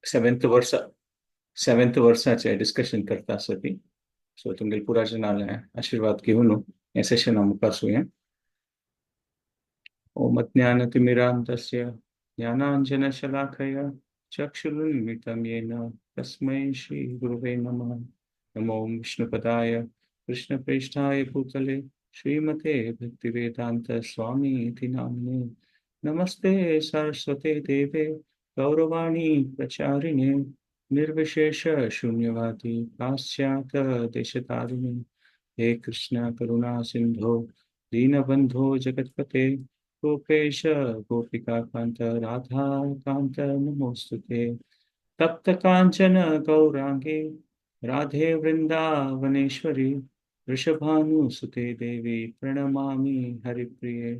Seventh वर्सा seventh वर्साचे discussion करता आसा ती. सो तुमगेले पुरा जनाले आशीर्वाद घेवन हें सेशन मुखार सुया. ओम अज्ञानतिमिरान्धस्य ज्ञानाञ्जनशलाकया चक्षुरुन्मिलितं येन तस्मै श्रीगुरुवे नमः. नमो विष्णुपदाय कृष्णप्रेष्ठाय भूतले श्रीमते भक्तिवेदान्त स्वामी इति नामिने. नमस्ते सरस्वते देवे गौरवाणी प्रचारिणे निर्विशेष शून्यवादी पाश्चात्य देशतारिणे. हे कृष्ण करुणा सिंधो दीनबंधो जगत्पते गोपेश गोपिका कांत राधा कांत नमोस्तुते. तप्त कांचन गौरांगे राधे वृंदावनेश्वरी वृषभानुसुते देवी प्रणमामि हरिप्रिये.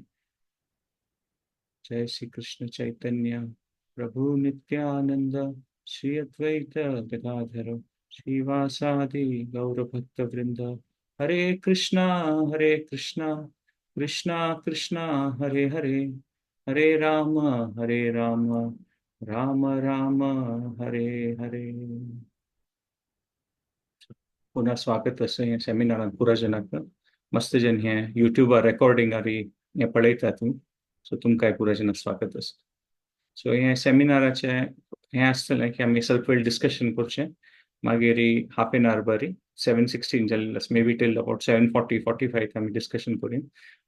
जय श्री कृष्ण चैतन्य प्रभु नित्यानंद श्री अद्वैत गदाधर श्रीवासादि गौरभक्त वृंद. हरे कृष्णा हरे कृष्णा कृष्णा कृष्णा हरे हरे, हरे राम हरे राम राम राम हरे हरे. पुन्हा स्वागत आसा ह्या सेमिनारान पुरा जनाक. मस्त जन हे युट्यूबार रेकॉर्डिंगार हें पळयतात तुमी, सो तुमकांय पुरा जनाक स्वागत आसा. सो हे सेमिनाराचें हें आसतलें की आमी सेल्फ डिस्कशन करचें, मागीर हाफ एन our बरी 7:16 जाल्लें आसा, maybe till about 7:40-45 आमी डिस्कशन करूया.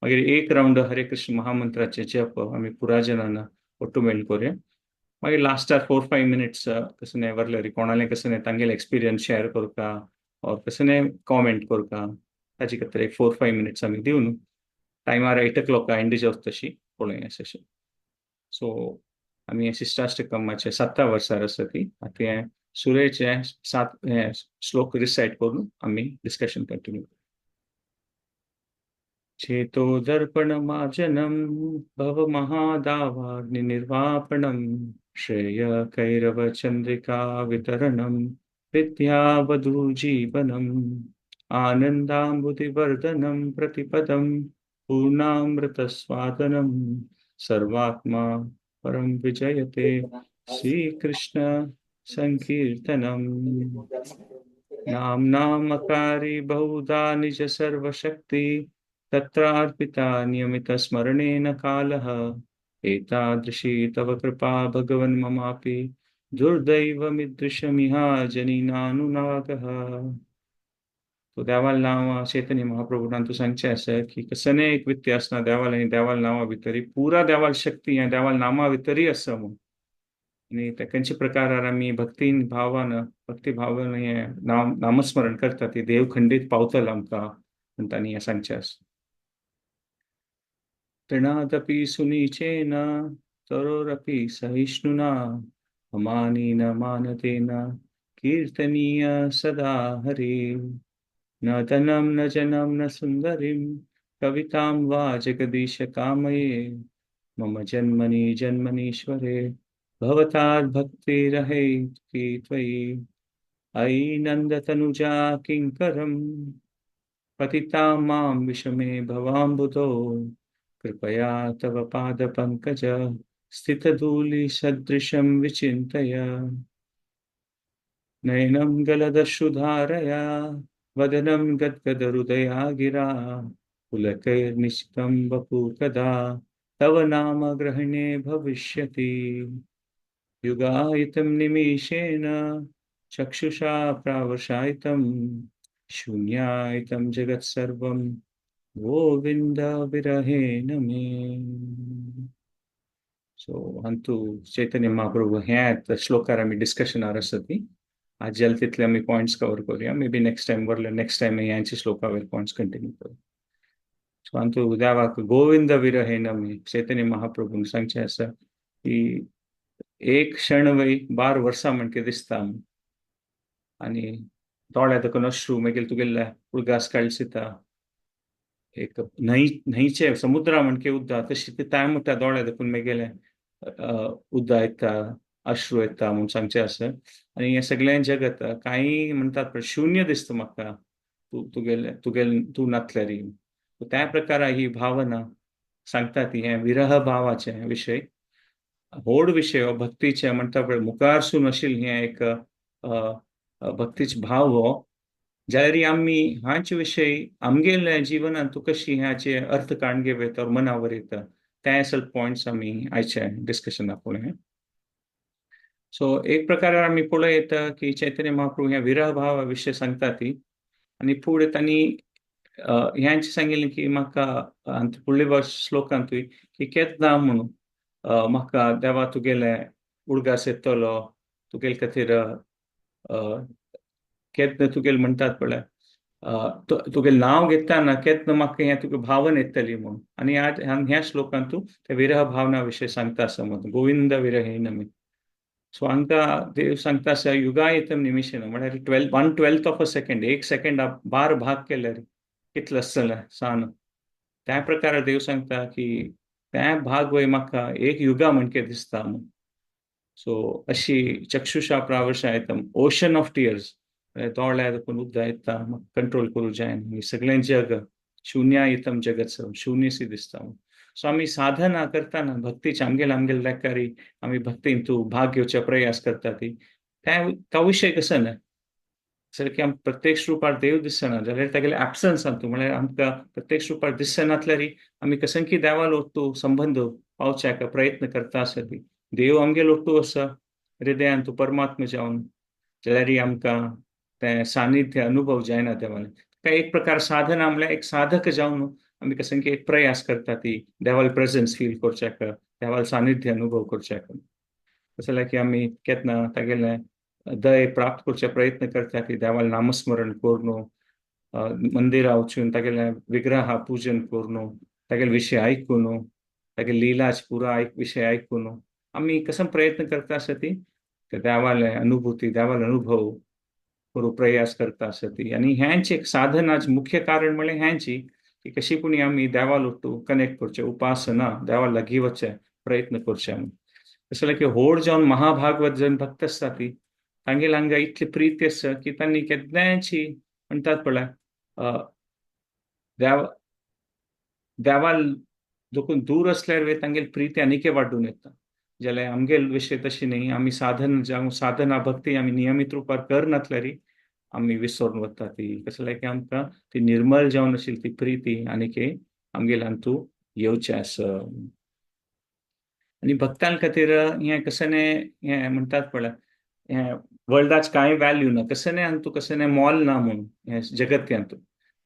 मागीर एक रावंड हरे कृष्ण महामंत्राचे जप आमी पुरा जनान ಒಟ್ಟು मेळून करूया. मागीर लास्टार 4-5 मिनिट्स कसं वरले कोणाले कसं तांगेले एक्सपिरियन्स शेअर करता और कसं कॉमेंट करता, ताजे खातीर एक 4-5 मिनिट्स आमी दिवन टायमार 8 ओ क्लॉक एंड जावता तशी पळोवया सेशन. सो आमी शिष्टाष्टकमाचे साता वर्सार आसा ती. आतां हें सुरेचे सात हे श्लोक रिसायट करून आमी डिस्कशन कंटिन्यू. चेतो दर्पण मार्जनम भव महादावाग्नि निर्वापणम श्रेय कैरव चंद्रिका वितरणम विद्यावधू जीवनम आनंदाम्बुधिवर्धनम प्रतिपदम पूर्णामृतस्वादनम सर्वात्मा परम विजयते श्रीकृष्ण संकीर्तनम. नाम्नामकारी बहुधा निज सर्वशक्ति तत्रार्पिता नियमित स्मरणेन कालः एतादृशी तव कृपा भगवन् ममापि दुर्दैवमिदृशमिहा जनिनानुनागः. तो देवाल नाव चैतन्य महाप्रभून तूं सांगचें आसा की कसने एक व्यत्यास ना देवाल आनी देवाल नांवा भितरी, पुरा देवाल शक्ती ह्या देवाल नामा भितरी आसा म्हूण. आनी ते खंयच्या प्रकारार आमी भक्तीन भावान भक्ती भावान हें नाम नामस्मरण करता ती देव खंडीत पावतलो आमकां म्हण तांणी हें सांगचें आसा. तृणादपि सुनीचेन तरोरपि सहिष्णुना अमानिन मानतेन कीर्तनीय सदा हरि. न धनं न जनं न सुन्दरीं कवितां वा जगदीश कामये मम जन्मनि जन्मनीश्वरे भवताद् भक्तिरहैतुकी त्वयि. अयि नन्दतनुजा किङ्करं पतितां मां विषमे भवाम्बुधौ कृपया तव पादपङ्कज स्थितधूलिसदृशं विचिन्तय. नयनं गलदश्रुधारया वदनं गद्गदहृदया गिरा पुलकैर्निशितं वपुः कदा तव नाम ग्रहणे भविष्यति. युगायितं निमिषेण चक्षुषा प्रावशायितं शून्यायितं जगत्सर्वं गोविन्द विरहेण मे. सो अंतु चैतन्य महाप्रभू ह्या श्लोकार आमी डिस्कशनार आसा ती. आज जाले तितले आमी पॉयंट्स कवर करूया. मे बी नेक्स्ट टायम वरले नेक्स्ट टायम ह्यांचे श्लोका वयर पॉयंट्स कंटिन्यू करूया. सो अंतु देवाक गोविंद विरहेण मे चैतन्य महाप्रभून सांगचें आसा की एक क्षण वय बार वर्सां म्हणके दिसता आनी दोळे देखून अश्रू मागीर तुगेले उडगास काळसिता. एक न्हंय न्हंयचे समुद्रा म्हणके उद्दा तशी ती ताय त्या दोळे देखून मागीर उद्दा येता, अश्रू येता म्हूण सांगचें आसा. आनी हें सगळें जगत कांय म्हणटात पळय शून्य दिसता म्हाका तूं तुगेले तुगेले तूं नातल्यारी. त्या प्रकारा ही भावना सांगता ती हें विरह भावाचें विशय. व्हड विशय हो भक्तीचे म्हणटा पळय मुखारसून आशिल्लें हें एक भक्तीच भाव हो. जाल्यार आमी हांचे विशय आमगेल्या जिवनांत कशी ह्याचे अर्थ काडून घेवं तर मनावर येता ते सगळे पॉयंट्स आमी आयचे डिस्कशनाक पळोवया. सो एक प्रकारे आमी पळयत की चैतन्य महाप्रभू ह्या विरह भावा विशय सांगता ती आनी फुडें तांणी ह्यांचे सांगिल्लें की म्हाका फुडले श्लोकांतूय की केन्ना म्हणून म्हाका देवा तुगेले उडगास येतलो, तुगेले खातीर केन्ना तुगेले म्हणटात पळय तुगेलें नांव घेतना केन्ना म्हाका हें तुगे भावना येतली म्हणून. आनी ह्या श्लोकांत तूं ते विरह भावना विशय सांगता आसा म्हणून गोविंद विरहेण मी. सो हांकां देव सांगता आसा युगायतम निमिशेन म्हळ्यार 1/12 ऑफ अ सेकंड, एक सेकंड 12 भाग केल्यार कितलो आसतलें सान. त्या प्रकारे देव सांगता की त्या भाग वय म्हाका एक युगा म्हणके दिसता म्हणून. सो अशी चक्षुषा प्रावशायतम ओशन ऑफ टियर्स, दोळ्यार देखून उदक येता कंट्रोल करूं जायना, सगळें जग शुन्यायतम जगत सर्व शून्यशी दिसता. सो आमी साधना करतना भक्तीचे आमगेले आमगेले लेखारी आमी भक्तीन तूं भाग घेवचे प्रयास करता ती त्या विशय कसो न्हय सारकें आमकां प्रत्यक्ष रुपार देव दिसना जाल्यार तागेले एबसन्सान तूं म्हळ्यार आमकां प्रत्यक्ष रुपार दिसनातल्यार आमी कसंकी देवा लोटू संबंद पावच्याक प्रयत्न करता आसा ती देव आमगे लोटू आसा हृदयान तूं परमात्मा जावन जाल्यार आमकां तें सानिध्य अनुभव जायना देवाले. काय एक प्रकार साधना म्हळ्यार एक साधक जावन आमी कसंकी एक प्रयास करता ती देवाल प्रेजन्स फील करच्याक, देवाल सानिध्य अनुभव करच्याक. तशें जाल्यार की आमी केन्ना तागेलें दय प्राप्त करचे प्रयत्न करता की देवाल नामस्मरण करून मंदिरा वचून तागेलें विग्रह पूजन करून तागेले विशय आयकून तागेले लिलाच पुरा विशय आयकून आमी कसो प्रयत्न करता आसा ती देवाले अनुभूती देवाले अनुभव करूं प्रयास करता आसा ती. आनी हेंच एक साधनाचें मुख्य कारण म्हणल्यार हेंची की कशी पुणी आमी देवा लोटू कनेक्ट करचें, उपासना देवा लागीं वचचें प्रयत्न करचे आमी. तशें जाल्यार की व्हड जावन महाभागवत जन भक्त आसता ती तांगेले हांगा इतली प्रिती आसा की तांणी केन्नाची म्हणटात पळय देवाल देखून दूर आसल्यार तांगेली प्रिती आनीकय वाडून येता. जाल्यार आमगेल विशय तशी न्ही, आमी साधन जावं साधना भक्ती आमी नियमीत रुपार करनासल्यार आमी विसरून वता ती. कशें जाल्यार की आमकां ती निर्मल जावन आशिल्ली ती प्रिती आनीकय आमगेले हातूंत येवचें आसा. आनी भक्तां खातीर हें कशें हें म्हणटात पळय हें वर्ल्डाच कांय व्हॅल्यू ना, कशें न्ही हातूंत कशें न्ही मोल ना म्हणून हें जगत्यांतू.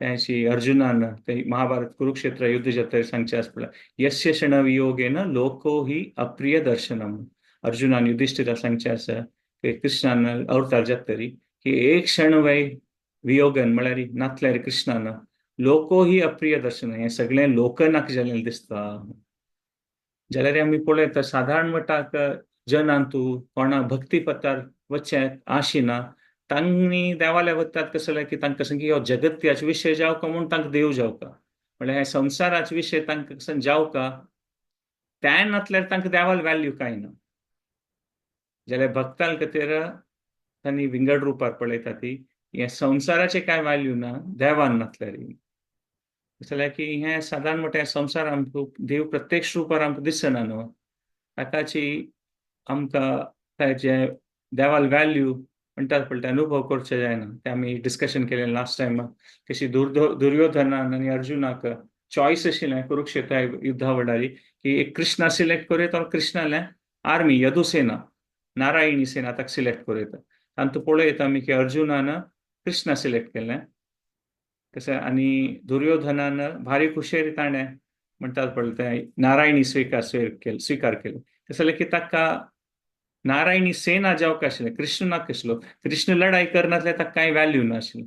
तेंशी अर्जुनान ते महाभारत कुरुक्षेत्र युद्ध जाता सांगचें आसा पळय यस्य क्षण वियोगेन लोको ही अप्रिय दर्शनम. अर्जुनान युधिष्ठिरा सांगचें आसा की कृष्णान अवतार जातरी की एक क्षण वय वियोगन म्हळ्यार नातल्यार कृष्णान लोको ही अप्रिय दर्शन, हें सगळें लोकनाक जाल्लें दिसता. जाल्यार आमी पळयता सादारण मटाक जनांतू कोणा भक्ती पथार वचचें आशिना तांणी देवालय वतात कसं जाल्यार की तांकां की हो जगत्याचे विशय जावका म्हूण तांकां देव जावका, म्हळ्यार हे संवसाराचे विशय तांकां कसं जावका तें नासल्यार तांकां देवाल व्हॅल्यू कांय ना. जाल्यार भक्तां खातीर तांणी विंगड रुपार पळयता ती हें संवसाराचें कांय व्हॅल्यू ना देवान नासल्यार. जाल्यार की हें सादारण म्हणटा संवसार आमकां देव प्रत्यक्ष रुपार आमकां दिसना न्हू, ताकाची आमकां ताचे देवाल व्हॅल्यू म्हणटात पळय अनुभव करचे जायना. ते आमी डिस्कशन केलें लास्ट टायम कशी दुर्योधनान आनी अर्जुनाक चॉयस आशिल्लें कुरुक्षेत्र युद्धा वेळार की एक कृष्णा सिलेक्ट करूं तर कृष्णालें आर्मी यदुसेना नारायणी सेना ताका सिलेक्ट करूं येता. तांतूं पळयता आमी की अर्जुनान कृष्णा सिलेक्ट केलें कशें आनी दुर्योधनान भारी खुशेर ताणें म्हणटात पळय तें नारायणी स्विकार केलें. तशें जाल्यार की ताका नारायणी सेना जावंक आशिल्लें, कृष्ण नाका आशिल्लो. कृष्ण लढाई करनासल्यार ताका कांय व्हॅल्यू नाशिल्ली.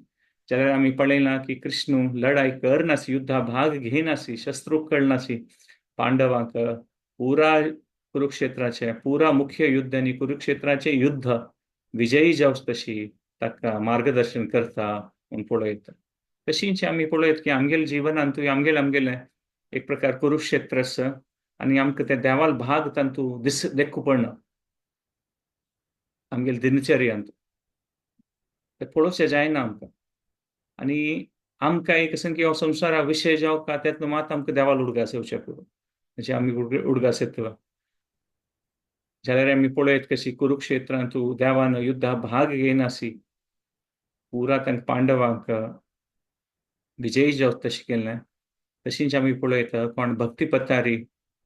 जाल्यार आमी पळयलां की कृष्ण लढाई करनासी, युद्धा भाग घेनासी, शस्त्र कळनासी पांडवांक पुरा कुरुक्षेत्राचे पुरा मुख्य युद्ध आनी कुरुक्षेत्राचे युद्ध विजयी जावच तशी ताका मार्गदर्शन करता म्हूण पळयता. तशीच आमी पळयत की आमगेले जिवनांतूय आमगेले आमगेले एक प्रकार कुरुक्षेत्र आसा आनी आमकां ते देवाल भाग तांतू दिस देखू पडना आमगेले दिनचर्यांत ते पळोवचें जायना आमकां. आनी आमकां एक अशें की हो संवसारा विशय जावका त्यातून मात आमकां देवाल उडगास येवचे पुरो, म्हणजे आमी उडगास येतलो. जाल्यार आमी पळयत कशी कुरुक्षेत्रांतू देवान युद्धा भाग घेयनासी पुरा तांकां पांडवांक विजयी जावत तशें केलें. तशींच आमी पळयता कोण भक्ती पथारी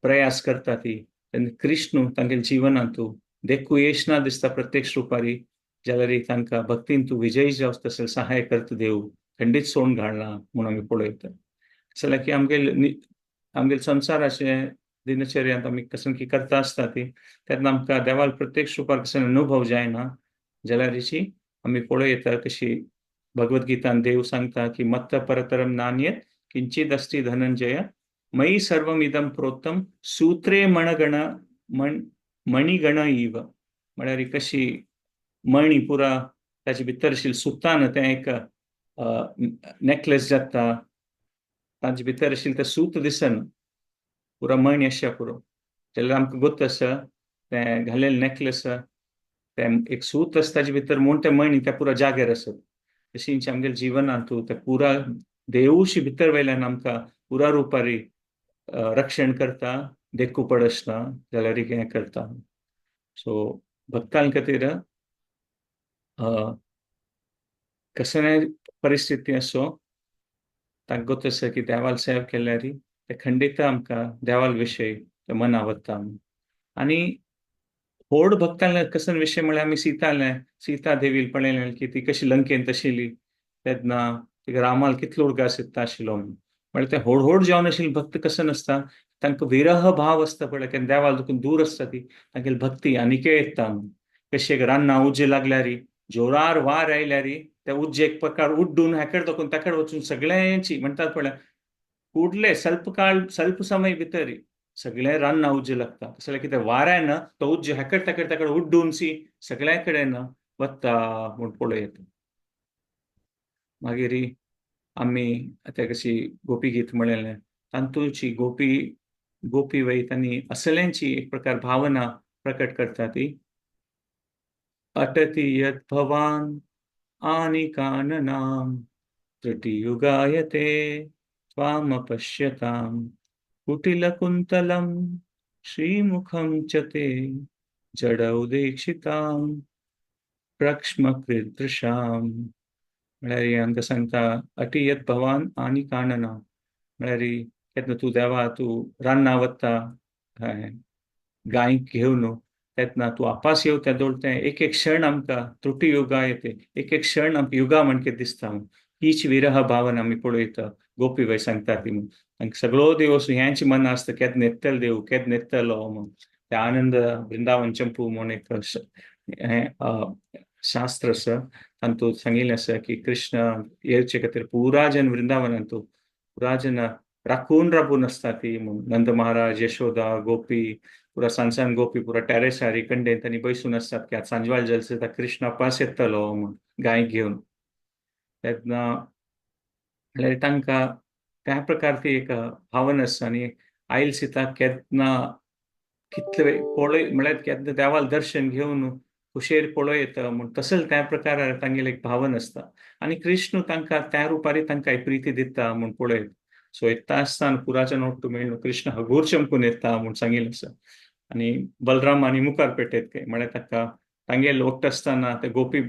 प्रयास करता ती तेन्ना कृष्ण तांगेल्या जिवनांतू देखू येश ना दिसता प्रत्यक्ष रुपारी, जाल्यार तांकां भक्तीन तूं विजयी जावच तसो सहाय करता देव खंडीत सोडून घालना म्हूण आमी पळयता. जाल्यार की आमगेले आमगेले संवसाराचे दिनचर्यांत आमी कसं की करता आसता ती तेन्ना आमकां देवाल प्रत्यक्ष रुपार कसो अनुभव जायना, जाल्यार आमी पळयता कशी भगवद्गीतान देव सांगता की मत्त परतरम नान्यत किंचित अस्ति धनंजय मयि सर्वमिदं प्रोक्तम सूत्रे मणगण मणिगण इव. म्हळ्यार कशी मणी पुरा ताचे भितर आशिल्लें सुतान तें एक नेकलेस जाता, ताचे भितर आशिल्लें तें सूत दिसना, पुरा मणी आसच्या पुरो. जाल्यार आमकां गोत आसा तें घालेलें नेकलेस तें एक सूत आसा ताजे भितर म्हूण तें मणी त्या पुरा जाग्यार आसत. तशींच आमगेल्या जिवनांतू तें पुरा देवूशी भितर वयल्यान आमकां पुरा रुपारी रक्षण करता, देखू पडसना जाल्यार हें करता. सो भक्तां खातीर कसलेय परिस्थिती आसो तांकां गोत आसा की देवाल सेव केल्यार ते खंडीत आमकां देवाल विशय ते मना वता. आनी व्हड भक्तांले कसन विशय म्हळ्यार आमी सीताले सीता देवील पळयलें की ती कशी लंकेन आशिल्ली तेन्ना तिका रामाल कितलो उडगास येता आशिल्लो म्हूण. म्हळ्यार ते व्हड व्हड जावन आशिल्ले भक्त कशें नासता, तांकां विरह भाव आसता पळय, केन्ना देवाल दुखून दूर आसता ती तांगेली भक्ती आनीकय येता. कशें रान्ना उज्जे लागल्यार जोरार वार आयल्यार ते उज्जे एक प्रकार उड्डून हेकड दाखोवन तेकड वचून सगळ्यांची म्हणटात पळय कुडले स्वल्प काळ स्वल्प समय भितर सगळें रान्ना उज्जे लागता. कसलें कितें वाऱ्यान तो उज्जे हेकड तेकड तेकड उड्डून सी सगळ्या कडेन वता म्हूण पळयता. मागीर आमी आतां कशी गोपी गीत म्हणलें तातूंची गोपी गोपी वयत आनी असल्यांची एक प्रकार भावना प्रकट करता ती अटति यत् भवान आनि काननाम त्रुटियुगायते त्वामपश्यताम कुटिलकुन्तलं श्रीमुखं च ते जडौदीक्षितां प्रक्ष्मकृदृशां. म्हळ्यार आमकां सांगता अटी यत् भवान आनी कानना, म्हळ्यार केन्ना तूं देवा तूं रान्ना वता गायक घेवन तेन्ना तूं आपास येव त्या दोळ तें एक एक क्षण आमकां त्रुटी युगा येते, एक एक क्षण आमकां युगा म्हणके दिसता. हीच विरह भावना आमी पळयता गोपी बाय सांगता ती म्हूण. आनी सगळो दिवस ह्यांची मन आसता केन्ना येतलो देव केन्ना येतलो म्हूण. ते आनंद वृंदावन चंपू म्हूण एक हें शास्त्र आसा तातूंत सांगिल्लें आसा की कृष्ण येवचे खातीर पुरा जन वृंदावनांतू पुरा जन राखून राबून आसता ती म्हूण. नंद महाराज यशोदा गोपी पुरा सान सान गोपी पुरा टेरेसारी कंडेन तांणी बसून आसतात की आतां सांजवाल जलसे कृष्ण पास येतलो म्हूण गाय घेवन. तेन्ना म्हळ्यार तांकां त्या प्रकार ती एक भावना आसता. आनी आयल सीता केन्ना कितले पळय म्हळ्यार केन्ना देवाल दर्शन घेवन खुशेर पळय येता म्हूण तसोच त्या प्रकार तांगेली एक भावना आसता. आनी कृष्ण तांकां त्या रुपारी तांकां प्रिती दिता म्हूण पळयत. सो येता आसतना पुराच्या नोट्टू मेळ्ळो कृष्ण हगूर चमकून येता म्हूण सांगिल्लें आसा. आनी बलराम आनी मुखार पेटयत काय म्हळ्यार ताका तांगेले ओट्ट आसतना ते गोपी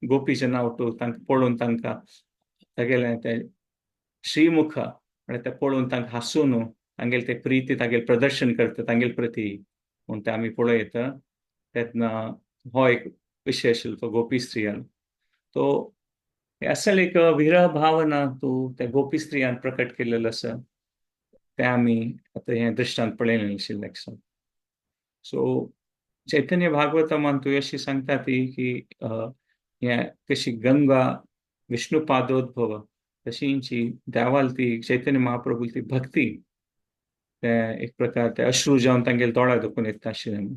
गोपी जेन्ना ओट्टू तांकां पळोवन तांकां तागेलें तें श्रीमुख म्हळ्यार तें पळोवन तांकां हांसून तांगेलें तें प्रिती तागेलें प्रदर्शन करता तांगेले प्रती म्हूण तें आमी पळयता. तेन्ना हो एक विशय आशिल्लो तो गोपी स्त्रियान तो असल एक विरह भावना तूं त्या गोपी स्त्रियान प्रकट केलेलो आसा तें आमी आतां हें दृश्टांत पळयलें आशिल्लें. सो चैतन्य भागवतमान तूं अशी सांगता ती की हें कशी गंगा विष्णु पादोद्भव तशींची देवाल ती चैतन्य महाप्रभू ती भक्ती ते एक प्रकार ते अश्रू जावन तांगेले दोळ्या दुखून येता आशिल्लें.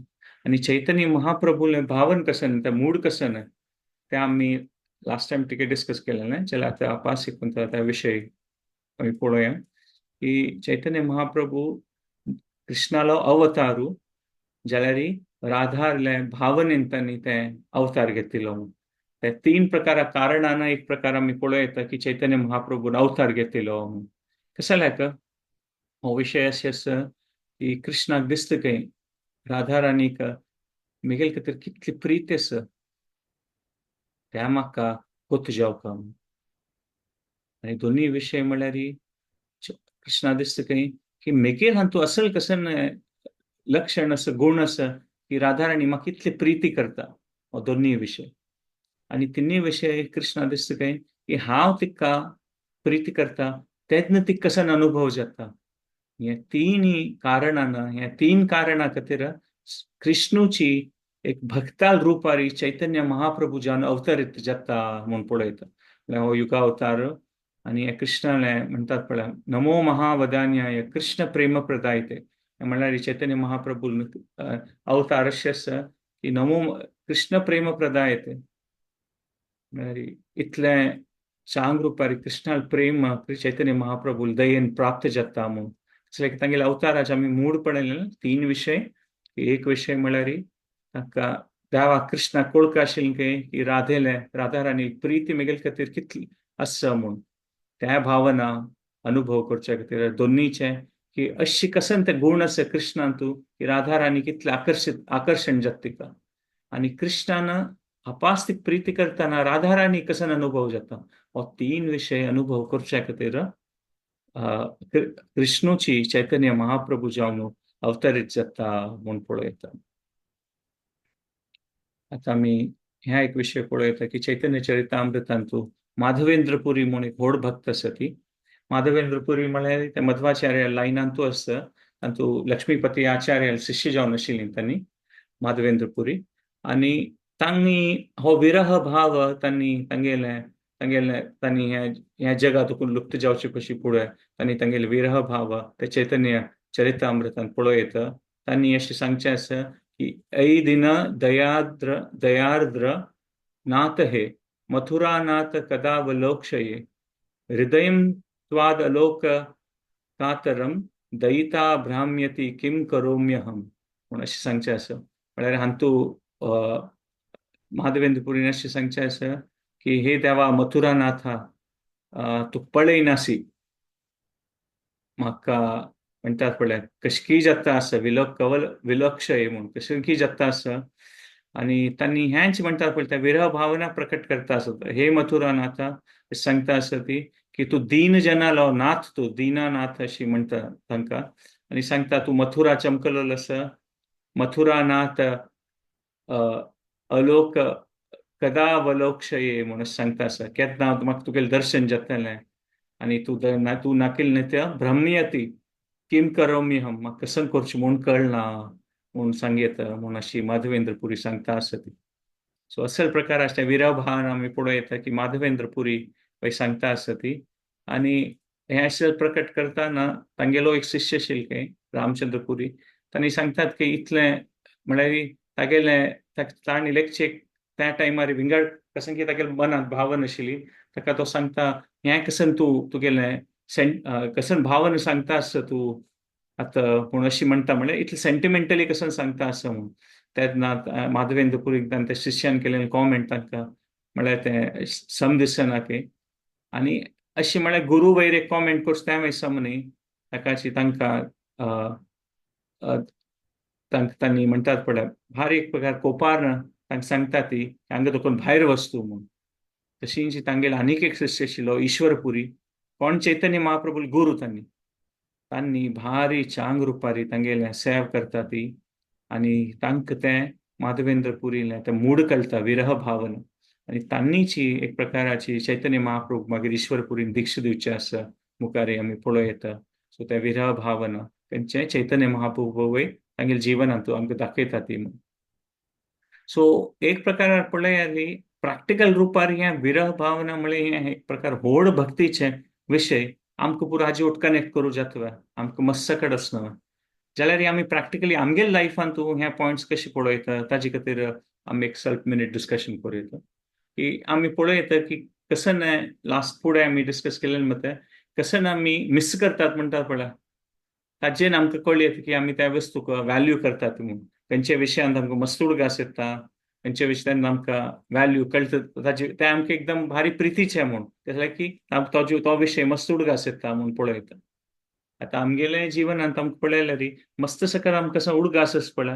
आनी चैतन्य महाप्रभूलें भावन कशें तें मूड कशें तें आमी लास्ट टायम तिके डिस्कस केलें. जाल्यार आतां आपास शिकून त्या विशय आमी पळोवया की चैतन्य महाप्रभू कृष्णालो अवतारू जाल्यार राधारले भावनेन तांणी तें अवतार घेतिल्लो. ते तीन प्रकार कारणान एक प्रकार आमी पळोवं येता की चैतन्य महाप्रभून अवतार घेतिल्लो. कशें लायक हो विशय अशें आसा की कृष्णाक दिसता खंय राधा राणीक मेगेल खातीर कितली प्रीत आसा त्या म्हाका कोत जावका. आनी दोनूय विशय म्हळ्यार कृष्णा दिसता खंय की मेगेल हातूंत असल कसन लक्षण आसा, गुण आसा की राधा राणी म्हाका कितली प्रिती करता, हो दोनूय विशय. आनी तिनूय विशय कृष्णा दिसता खंय की हांव तिका प्रिती करता तेन्ना तिका कसन अनुभव जाता. हे तीनय कारणान, ह्या तीन कारणां खातीर कृष्णूची एक भक्ताल रुपारी चैतन्य महाप्रभू जावन अवतरीत जाता म्हूण पळयता. म्हळ्यार हो युगावतार. आनी हे कृष्णाले म्हणटात पळय, नमो महावदान्याय कृष्ण प्रेम प्रदायते, म्हणल्यार चैतन्य महाप्रभू अवतार अशें आसा की नमो कृष्ण प्रेम प्रदायते, म्हळ्यार इतलें चांग रुपारी कृष्णाल प्रेम चैतन्य महाप्रभू दयेन प्राप्त जाता म्हूण. तांगेले अवताराचे आमी मूड पळयलें तीन विशय. एक विशय म्हळ्यार ताका देवा कृष्णा कोळका आशिल्लें खंय की राधेले राधा राणी प्रिती मेगेले खातीर कितली आसा म्हूण, त्या भावना अनुभव करच्या खातीर. दोन्नीचे की अशी कसन ते गुण आसा कृष्णान तूं की राधा राणी कितले आकर्शीत आकर्शण जाता तिका, आनी कृष्णान अपास्तीक प्रिती करतना राधा राणी कसन अनुभव जाता, हो तीन विशय अनुभव करच्या खातीर कृष्णूची चैतन्य महाप्रभू जावन अवतरीत जाता म्हूण पळयता. आतां आमी ह्या एक विशय पळयता की चैतन्य चरितामृतांतू माधवेंद्रपुरी म्हूण एक व्हड भक्त आसा. ती माधवेंद्रपुरी म्हळ्यार ते मध्वाचार्य लायनांतू आसता, तातूंत लक्ष्मीपती आचार्य शिष्य जावन आशिल्ली तांणी माधवेंद्रपुरी. आनी तांणी हो विरह भाव तांणी तांगेले तांगेले तांणी ह्या जगांत लुप्त जावचे कशी फुडें तांणी तांगेले विरह भाव ते चैतन्य चरितामृतांत पळयता. तांणी अशें सांगचें आसा की ऐ दिन दयाद्र दयार्द्र नाथ हे मथुरानाथ कदावलोक्षये हृदयं त्वाद अलोक कातरम दयिता भ्राम्यति किम करोम्यहम म्हूण अशें सांगचें आसा. म्हळ्यार हांतू माधवेंद्रपुरीन अशें सांगचें आसा की हे देवा मथुरानाथा तूं पळयनासी म्हाका म्हणटात पळय कशकी जाता आसा विलोक कवल विलक्षय म्हूण कशकी जाता आसा. आनी तांणी हेंच म्हणटात पळय त्या विरह भावना प्रकट करता आसत. हे मथुरानाथा सांगता आसा ती की तूं दीन जनालो नाथ, तूं दीनानाथ अशी म्हणटा तांकां. आनी सांगता तूं मथुरा चमकलोलो आसा, मथुरानाथ अलोक कदावलोक्षये म्हणून सांगता आसा. केन्ना म्हाका तुगेलें दर्शन जातलें आनी तूं तूं नाकिल न्हय भ्रम्यती किम करोमी हम म्हाका कसं करचें म्हूण कळना म्हूण सांगयता म्हूण अशी माधवेंद्रपुरी सांगता आसा ती. सो असल प्रकार आसता विरह भावन आमी पळोवं की माधवेंद्रपुरी पळय सांगता आसा ती. आनी हें अशें प्रकट करतना तांगेलो एक शिष्य आशिल्लो खंय रामचंद्रपुरी, तांणी सांगतात की इतलें म्हळ्यार तागेलें तांणी लेखचें त्या टायमार विंगड कसं की तागेले मनांत भावन आशिल्ली, ताका तो सांगता हें कसन तूं तुगेलें कसन भावन सांगता आसता तूं आतां पूण अशी म्हणटा म्हळ्यार इतलें सेंटिमेंटली कसन सांगता आसा म्हूण. तेन्ना माधवेंद्रपुरीक त्या शिष्यान केलेलें कॉमेंट तांकां म्हळ्यार तें सम दिसना की. आनी अशी म्हळ्यार गुरू वयर एक कॉमेंट करचो तें सम न्ही, ताकाची तांकां तांणी म्हणटात पळय भारी एक प्रकार कोपार तांकां सांगता ती हांगा तुका भायर वस्तू म्हूण. तशींच तांगेले आनीक एक शिष्य आशिल्लो ईश्वरपुरी, कोण चैतन्य महाप्रभू गुरू, तांणी तांणी भारी चांग रुपारी तांगेले सेव करता ती. आनी तांकां तें माधवेंद्रपुरीलें तें मूड कळटा विरह भावन. आनी तांणीची एक प्रकाराची चैतन्य महाप्रभू मागीर ईश्वरपुरीन दीक्षा दिवचें आसा मुखार आमी पळोवं येता. सो तें विरह भावना तेंचें चैतन्य महाप्रभू वयर तांगेले जिवनांत आमकां दाखयता ती म्हूण. सो एक प्रकार पळयात प्रॅक्टिकल रुपार हें विरह भावना म्हळ्यार हें एक प्रकार व्हड भक्तीचें विशय आमकां पुरो हाजे वट कनेक्ट करूं जाता, आमकां मस्त कड आसना जाल्यार आमी प्रॅक्टिकली आमगेले लायफान तूं हे पॉयंट्स कशे पळयता ताजे खातीर आमी एक सेल्फ मिनीट डिस्कशन करूं येता की आमी पळयता की कसं लास्ट फुडें आमी डिस्कस केलें मत कसं आमी मिस करतात म्हणटात पळय ताजेन आमकां कळ्ळें की आमी त्या वस्तूक व्हॅल्यू करतात म्हूण. खंयच्या विशयांत आमकां मस्त उडगास येता, खंयच्या विशयांत आमकां व्हॅल्यू कळटा ताजे तें आमकां एकदम भारी प्रितीचें म्हूण तें की तो तो विशय मस्त उडगास येता म्हूण पळयता. आतां आमगेले जिवनांत आमकां पळयल्यार मस्त सकर आमकां कसो उडगास आसा पळय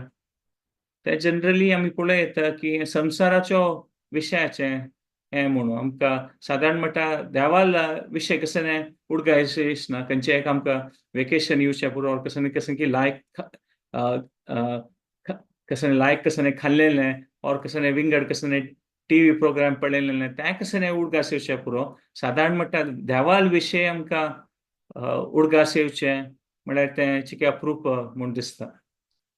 ते जनरली आमी पळयता की संवसाराचो विशयाचे हें म्हणून आमकां सादारण म्हणटा देवाल विशय कसो उडगास ना. खंयचें एक आमकां वेकेशन येवचें पुरो, कसो कसो की लायक कसो लायक कसो खाल्लेलें और कसो विंगड कसो टीव्ही प्रोग्राम पळयलेलें तें कसो उडगास येवचें पुरो. सादारण म्हणटा देवाल विशय आमकां उडगास येवचें म्हळ्यार तें चिके अप्रूप म्हूण दिसता.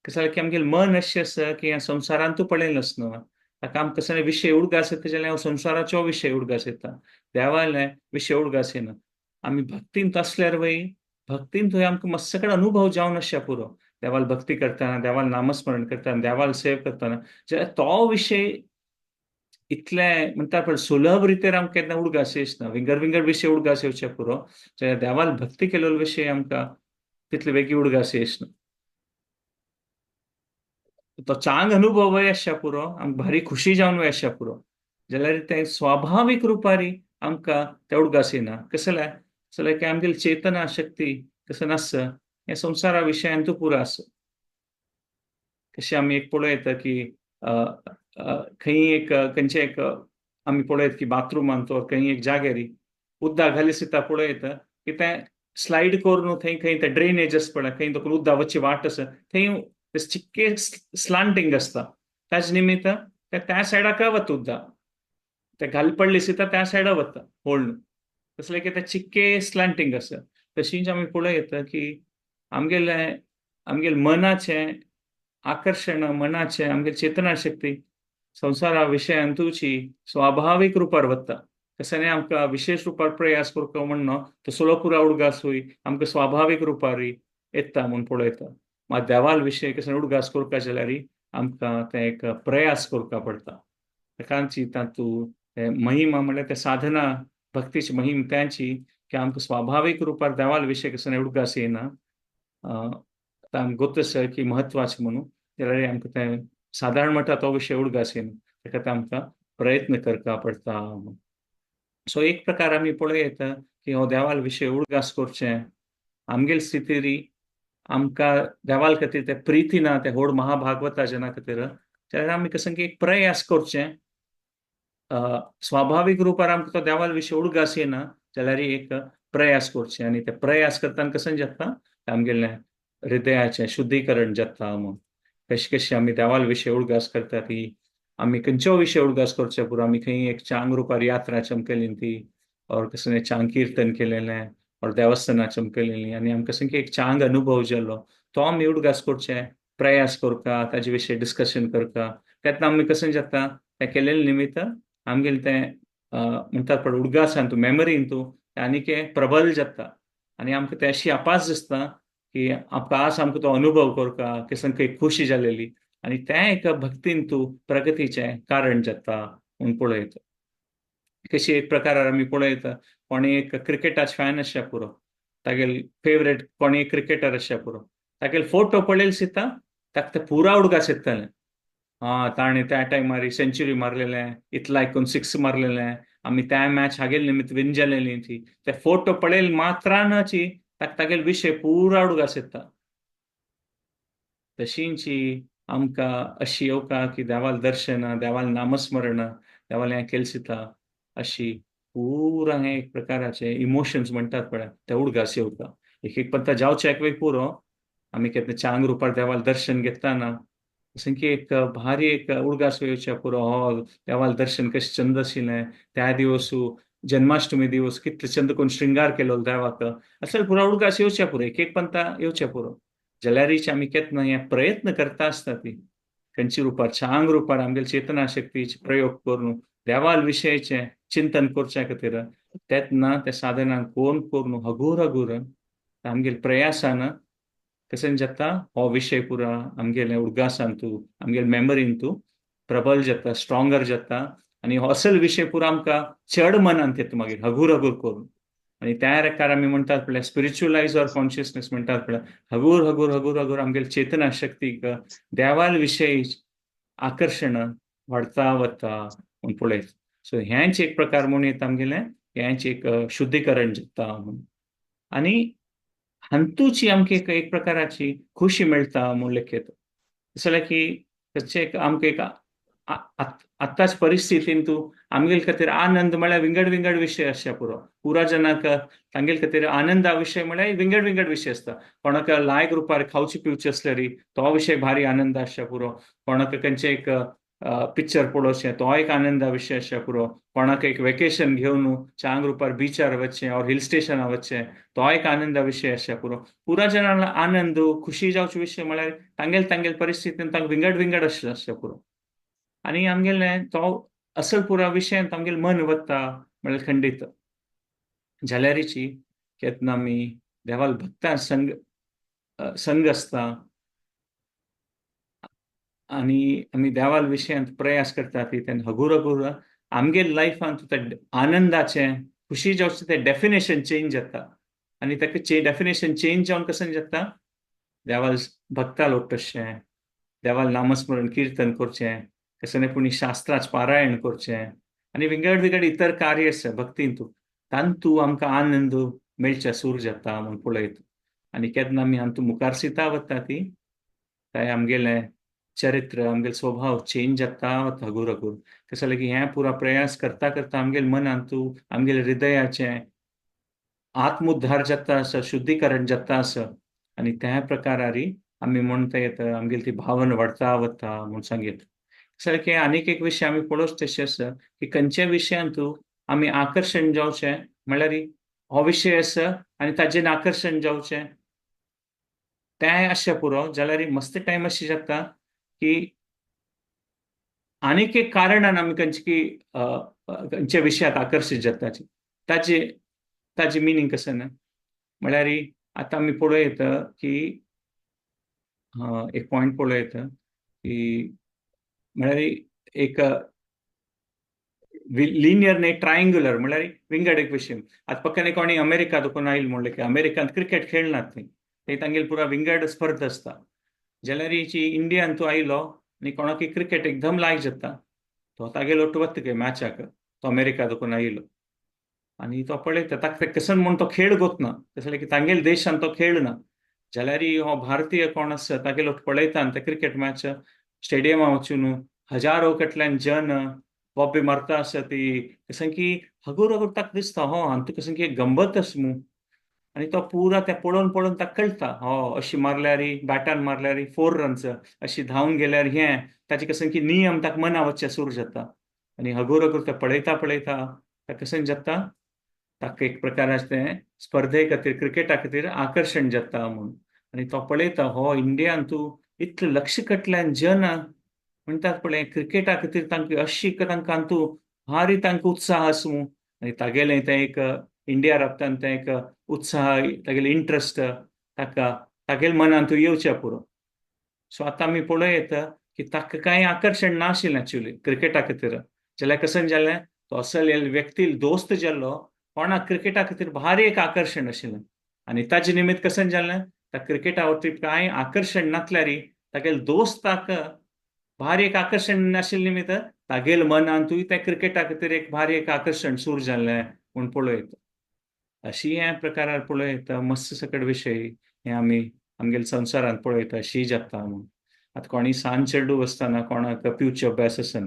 कशें जाल्यार की आमगेलें मन अशें आसा की ह्या संवसारांतूय पळयलें आसना न्हू, ताका आमकां कसले विशय उडगास येता जाल्यार हांव संवसाराचो विशय उडगास येता, देवाले विशय उडगास येना. आमी भक्तींत आसल्यार वय भक्तींत थंय आमकां मातसो कडेन अनुभव जावन आसच्या पुरो. देवाल भक्ती करतना, देवाल नामस्मरण करतना, देवाल सेव करतना जाल्यार तो विशय इतले म्हणटा पळय सुलभ रितीर आमकां केन्ना उडगास येना. विंगड विंगड विशय उडगास येवचे पुरो, जाल्यार देवाल भक्ती केलेलो विशय आमकां तितले बेगीन उडगास येना. तो चांग अनुभव आसच्या पुरो, आमकां भारी खुशी जावन आसच्या पुरो, जाल्यार तें स्वाभावीक रुपारी आमकां ते उडगास येना. कशें जाल्यार की आमगेली चेतना शक्ती कसं नासता हें संवसारा विशयांतू पुरो आसा. कशें आमी एक पळयता की खंय एक खंयचे एक आमी पळयत की बाथरुमांत or खंय एक जाग्यार उदक घाली सुद्दां पळयता की तें स्लायड करून थंय खंय ते ड्रेनेज आसा पळय, खंय देखून उदक वचची वाट आसा थंय चिक्के स्लांटींग आसता, ताजे निमित्त ते त्या सायडाक वता उदक, ते घाल पडली सुद्दां त्या सायडा वता होळून, तसलें की ते चिक्के स्लांटींग आसा. तशीच आमी पळयता की आमगेलें आमगेले मनाचें आकर्शण, मनाचें आमगेली चेतना शक्ती संवसारा विशयांतूची स्वाभावीक रुपार वता. तशें आमकां विशेश रुपार प्रयास करता म्हण न्हू, तो सगळो पुरा उडगासूय आमकां स्वाभावीक रुपार येता म्हूण पळयता. मात देवाल विशय कसो उडगास करपा जाल्यार आमकां तें एक प्रयास करपा पडटा. ताकाची तातूंत महिमा म्हणल्यार ते साधना भक्तीची महिम त्यांची की आमकां स्वाभावीक रुपार देवाल विशय कसो उडगास येना. आमकां गोत आसा की म्हत्वाचें म्हणून, जाल्यार आमकां तें सादारण म्हणटा तो विशय उडगास येना, ताका तें आमकां प्रयत्न करपा पडटा. सो एक प्रकार आमी पळयता की हो देवाल विशय उडगास करचें आमगेले स्थितीरी आमकां देवाल खातीर ते प्रिती ना, ते व्हड महाभागवता जना खातीर, जाल्यार आमी कसं की एक प्रयास करचें. स्वाभावीक रुपार आमकां तो देवाल विशय उडगास येना जाल्यार एक प्रयास करचें. आनी ते प्रयास करतना कसं जाता आमगेलें हृदयाचें शुद्धीकरण जाता म्हूण. कशें कशें आमी देवाल विशय उडगास करता ती आमी खंयचो विशय उडगास करचे पुरो, आमी खंय एक चांग रुपार यात्रा चमकली ती और कसं चांग कीर्तन केलेलें और देवस्थानां चमकलेलीं आनी आमकां कसं की एक चांग अनुभव जालो तो आमी उडगास करचे प्रयास करता, ताजे विशय डिस्कशन करता. तेन्ना आमी कसं जाता तें केलेलें निमित्त आमगेलें तें म्हणटात पळय उडगासान तूं मेमरीन तूं आनीक प्रबल जाता आनी आमकां तें अशी अपास दिसता की आमकां आज आमकां तो अनुभव करता कसं एक खुशी जालेली आनी तें एक भक्तीन तूं प्रगतीचें कारण जाता म्हूण पळयता. कशी एक प्रकार आमी पळयता कोणी एक क्रिकेटाचे फॅन आसच्या पुरो, तागेले फेवरेट कोणी एक क्रिकेटर आसच्या पुरो, तागेले फोटो पळयले सुद्दां ताका ते पुरा उडगास येतलें, आं ताणें त्या टायमार सेंच्युरी मारलेलें, इतला आयकून सिक्स मारलेलें, आमी त्या मॅच हागेले निमित्त विन जालेली ती, ते फोटो पळयले मात्रानची ताका तागेले विशय पुरा उडगास येता. तशींची आमकां अशी येवका की देवाल दर्शन, देवाल नामस्मरण, देवाल हें केलें सुद्दां अशी पुरा हें एक प्रकाराचे इमोशन्स म्हणटात पळय ते उडगास येवका. एक एक पत्ता जावचें एक वेळ पुरो आमी केन्ना चांग रुपार देवाल दर्शन घेतना जशें की एक भारी एक उडगास येवचें पुरो, हो देवाल दर्शन कशें चंद आशिल्लें त्या दिवसू जन्माष्टमी दिवस कितले चंद कोण श्रृंगार केलो देवाक, अशें पुरो उडगास येवचें पुरो, एक एक पंता येवचें पुरो. जाल्यारीच आमी केन्ना हें प्रयत्न करता आसता ती खंयच्या रुपार चांग रुपार आमगेले चेतना शक्तीचे प्रयोग करून देवाल विशयाचें चिंतन करच्या खातीर तेन्ना त्या साधनान कोण करून हगूर हगूर आमगेले प्रयासान कशें जाता हो विशय पुरा आमगेले उडगासान तूं आमगेले मेमरीन तूं प्रबल जाता, स्ट्रॉंगर जाता आनी हो असल विशय पुरा आमकां चड मनांत येता मागीर हगूर हगूर करून. आनी त्या रेकार आमी म्हणटात पळय स्पिरिच्युअलायज ऑर कॉन्शियसनेस म्हणटात पळय, हगूर हगूर हगूर हगूर आमगेले चेतना शक्तीक देवाल विशय आकर्शण वाडता वता म्हूण पळयत. सो हेंच एक प्रकार म्हूण येता आमगेलें, हेंच एक शुद्धीकरण जाता म्हूण. आनी हातूची आमकां एक प्रकाराची खुशी मेळटा म्हूण लेखयता. जाल्यार की तशें एक आमकां एक आत्ताच परिस्थितीन तूं आमगेल खातीर आनंद म्हळ्यार विंगड विंगड विशय आसचे पुरो. पुरा जनाक तांगेल खातीर आनंदा विशय म्हळ्यार विंगड विंगड विशय आसता. कोणाक लायक रुपार खावची पिवची आसल्यार तो विशय भारी आनंद आसचे पुरो. कोणाक खंयचे एक पिक्चर पळोवचें तो एक आनंदा विशय आसचे पुरो. कोणाक एक वेकेशन घेवन चांग रुपार बिचार वचचें ऑर हिल स्टेशनार वचचें तो एक आनंदा विशय आसचे पुरो. पुरा जणांक आनंद खुशी जावचे विशय म्हळ्यार तांगेल तांगेल परिस्थितीन तांकां विंगड विंगड आसचे पुरो. आनी आमगेलें तो असल पुरा विशयांत आमगेलें मन वता म्हळ्यार खंडीत जाल्यारीची केन्ना आमी देवाल भक्तां संग संग आसता आनी आमी देवाल विशयांत प्रयास करता ती तेन्ना हगूर हगूर आमगेल लायफांत ते आनंदाचें खुशी जावचें तें डेफिनेशन चेंज जाता. आनी ताका डेफिनेशन चेंज जावन कशें जाता, देवाल भक्ता लोटशें, देवाल नामस्मरण किर्तन करचें, कशें पुणी शास्त्राच पारायण करचें आनी विंगड विंगड इतर कार्य आसा भक्तींतू तांतू आमकां आनंद मेळचे सूर जाता म्हूण पळयता. आनी केन्ना आमी हातूं मुखार सिता वता ती काय आमगेलें चरित्र आमगेलो स्वभाव चेंज जाता वता हगूर हगूर. कशें जाल्यार की हें पुरा प्रयास करता करता आमगेले मनांतू आमगेले हृदयाचें आत्मोद्धार जाता आसा, शुद्धीकरण जाता आसा. आनी त्या प्रकारारी आमी म्हणटा येता आमगेली ती भावना वाडता वता म्हूण सांगयत. सारकें आनीक एक विशय आमी पळोवच तशें आसा की खंयच्या विशयांतू आमी आकर्शण जावचें म्हळ्यार हो विशय आसा आनी ताजेर आकर्शण जावचें तें आसचें पुरो. जाल्यार मस्त टायम अशें जाता की आनीक एक कारणान आमी खंयचे की खंयच्या विशयाक आकर्शीत जाता ताजे ताजे मिनींग कशें ना म्हळ्यार आतां आमी पळोवं येता की एक पॉयंट पळोवं येता की म्हळ्यार एक लिनियर न्ही ट्रायंगुलर म्हळ्यार विंगड एक विशय. आतां पक्काने कोणी अमेरिका दुखून आयल म्हणलें की अमेरिकांत क्रिकेट खेळनात थंय, थंय तांगेली पुरा विंगड स्पर्धा आसता. जाल्यार इंडियान तूं आयलो आनी कोणाकय क्रिकेट एकदम लायक जाता तो तागेलो वता काय मॅचाक, तो अमेरिका दुखून आयलो आनी तो पळयता ताका कसन म्हूण तो खेळ गोतना, कशें की तांगेले देशान तो खेळ ना. जाल्यार हो भारतीय कोण आसा तागेलो पळयता आनी ते क्रिकेट मॅच स्टेडियमा वचून हजारो कडल्यान जन बॉबी मारता आसा ती कशें की हगूर हगूर ताका दिसता हो हांतू कशें की गंमत आसा मू. आनी तो पुरा तें पळोवन पळोवन ताका कळटा हो अशी मारल्यार बॅटान मारल्यार 4 रन्स, अशी धांवन गेल्यार हें ताचे कशें की नियम ताका मना वचचें सुरू जाता. आनी हगूर हगूर तें पळयता पळयता ताका कशें जाता ताका एक प्रकाराचें तें स्पर्धे खातीर क्रिकेटा खातीर आकर्शण जाता म्हूण. आनी तो पळयता हो इंडियान तूं इतले लक्ष कटल्यान जन म्हणटात पळय क्रिकेटा खातीर तांकां अशी तांकां तूं भारी तांकां उत्साह आसूं. आनी तागेलें तें एक इंडिया राबता तें एक उत्साह तागेलें इंट्रस्ट ताका तागेले मनांत येवचें पुरो. सो आतां आमी पळोवं येता की ताका कांय आकर्शण नाशिल्लें एक्चुअली क्रिकेटा खातीर. जाल्यार कशें जालें तो असल व्यक्ती दोस्त जाल्लो कोणाक क्रिकेटा खातीर भारी एक आकर्शण आशिल्लें. आनी ताजे निमित्त कशें जालें त्या क्रिकेटा वटेन कांय आकर्शण नासल्यार तागेले दोस्ताक भारी एक आकर्शण नाशिल्लें निमित्त तागेले मनांतूय त्या क्रिकेटा खातीर एक भारी एक आकर्शण सुरू जालें म्हूण पळोवं येता. अशी ह्या प्रकारार पळोवं येता मस्त सकट विशय हे आमी आमगेले संवसारांत पळयता अशी जाता म्हूण. आतां कोणी सान चेडूं आसतना कोणाक पिवचे अभ्यास आसना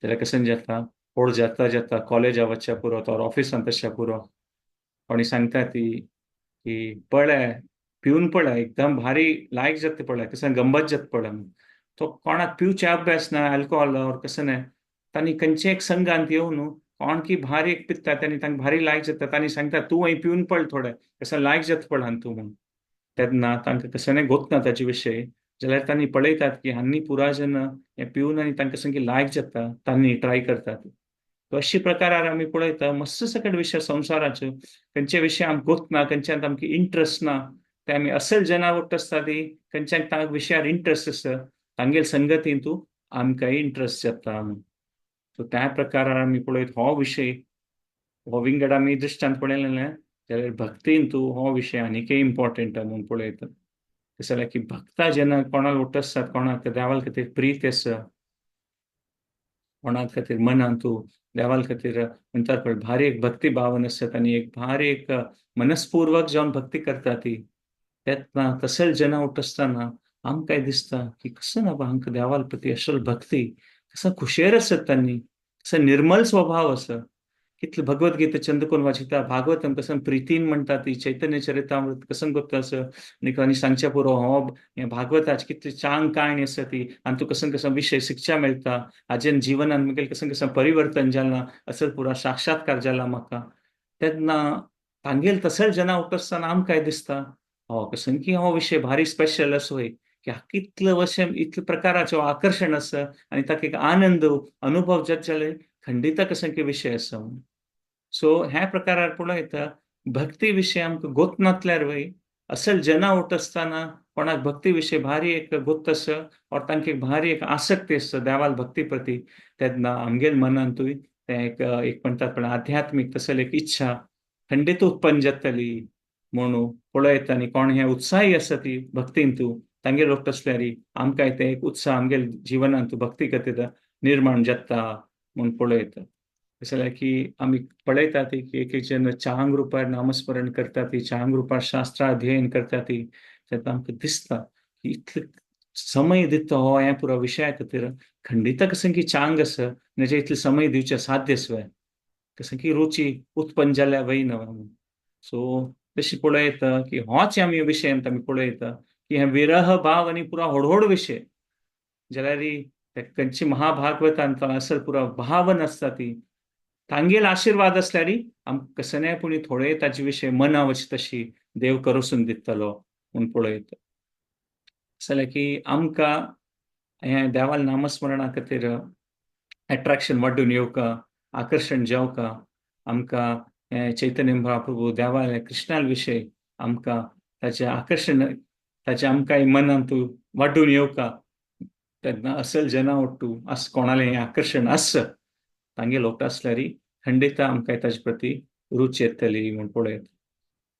जाल्यार कशें जाता व्हड जाता जाता कॉलेजा वचच्या पुरो तो ऑफिसांत आसच्या पुरो कोणी सांगता ती की पळय पिवन पळय एकदम भारी लायक जाता पळय कशें गंमत जाता पळय. तो कोणाक पिवचे अभ्यास ना अल्कोहोल ऑर कशें न्हय तांणी खंयचे एक संघांत येवन कोण की भारी एक पिता तांणी तांकां भारी लायक जाता तांणी सांगता तूं हय पिवन पळ थोडें कशें लायक जाता पळय तूं म्हूण. तेन्ना तांकां कशें न्हय गोतना ताजे विशय जाल्यार तांणी पळयतात की हांनी पुरा जन हें पिवन आनी तांकां सामकें लायक जाता तांणी ट्राय करतात. अशी प्रकारार आमी पळयता मस्त सकट विशय संवसाराच्यो खंयचे विशय आमकां गोतना खंयच्यान आमकां इंट्रस्ट ना ते आमी असल जना वट्ट आसता ती खंयच्यान तांकां विशयार इंट्रस्ट आसता तांगेले संगतीन तूं आमकांय इंट्रस्ट जाता म्हूण. सो त्या प्रकारार आमी पळयत हो विशय हो विंगड आमी दृश्टांत पळयलें जाल्यार भक्तीन तूं हो विशय आनीकय इम्पॉर्टंट म्हूण पळयता. तशें जाल्यार की भक्ता जेन्ना कोणाक वट्ट आसतात कोणाक देवाल खातीर प्रीत आसा कोणा खातीर मनान तूं देवाल खातीर म्हणटात पळय भारी एक भक्ती भावन आसतात आनी एक भारी एक मनस्पूर्वक जावन भक्ती करता ती तेन्ना तसले जेन्ना वट्ट आसतना आमकांय दिसता की कसं ना बा हांकां देवाल प्रती असल भक्ती, कसं खुशेर आसत तांणी, कसं निर्मल स्वभाव आसा. कितले भगवद्गीता चंदकोन वाचिता, भागवतम कसं प्रितीन म्हणटा ती, चैतन्य चरितामृत कसं गोत्ता आसा, आनी आनी सांगच्या पुरो हो हें भागवताच कितली चांग काणी आसा ती, आनी तूं कसं कसं विशय शिक्षा मेळटा, हाजेन जिवनान मुगेल कसं कसं परिवर्तन जालां, असल पुरा साक्षात्कार जाला म्हाका. तेन्ना तांगेल तसल जना उठतना आमकांय दिसता हो कसं की हो विशय भारी स्पेशल असो वय की कितले वशें इतले प्रकाराचो आकर्शण आसा आनी ताका एक आनंद अनुभव जात जाल्यार खंडिता कसं की विशय आसा. सो ह्या प्रकारार पळयता भक्ती विशय आमकां गोत नासल्यार वय असल जना उठ आसतना कोणाक भक्ती विशय भारी एक गोत आसा और तांकां एक भारी एक आसक्ती आसता देवाल भक्ती प्रती, तेन्ना आमगेल मनांतूय तें एक एक म्हणटात पण आध्यात्मीक तसली एक इच्छा खंडीत उत्पन्न जातली म्हणून पळयता. आनी कोण हे उत्साही आसा ती भक्तींतू तांगेर लोक तसल्यार आमकांय तें एक उत्साह आमगेल जिवनांतू भक्ती खातीर निर्माण जाता म्हूण पळयता. जाल्यार की आमी पळयता ती की एक एक जन चांग रुपार नामस्मरण करता ती, चांग रुपार शास्त्र अध्ययन करता ती, तेन्ना आमकां दिसता की इतले समय दिता हो ह्या पुरा विशया खातीर खंडिता कसं की चांग आसा म्हणजे इतले समय दिवचें साध्य आसा कसं की रुची उत्पन्न जाल्या वय ना. सो तशी पळयता की होच आमी विशयांत आमी पळयता की हे विरह भाव आनी पुरा व्हड व्हड विशय जाल्यार खंयची महाभागवतांत असल पुरा भावन आसता ती तांगेल आशिर्वाद आसल्यार आमकां कसनाय पूण थोडे ताजे विशय मना वच तशी देव करोसून दितलो म्हूण पळयता. जाल्यार की आमकां हें देवाल नामस्मरणा खातीर एट्राक्शन वाडून येवका, आकर्शण जावका, आमकां हें चैतन्य महाप्रभू देवाले कृष्णाल विशय आमकां ताचें आकर्शण ताचें आमकां मनांत वाडून येवका, तेन्ना असल जना ओट्टू अस कोणालें हें आकर्शण आस तांगे लोक आसल्यार खंडिता आमकां ताजे प्रती रुच येतली म्हूण पळयता.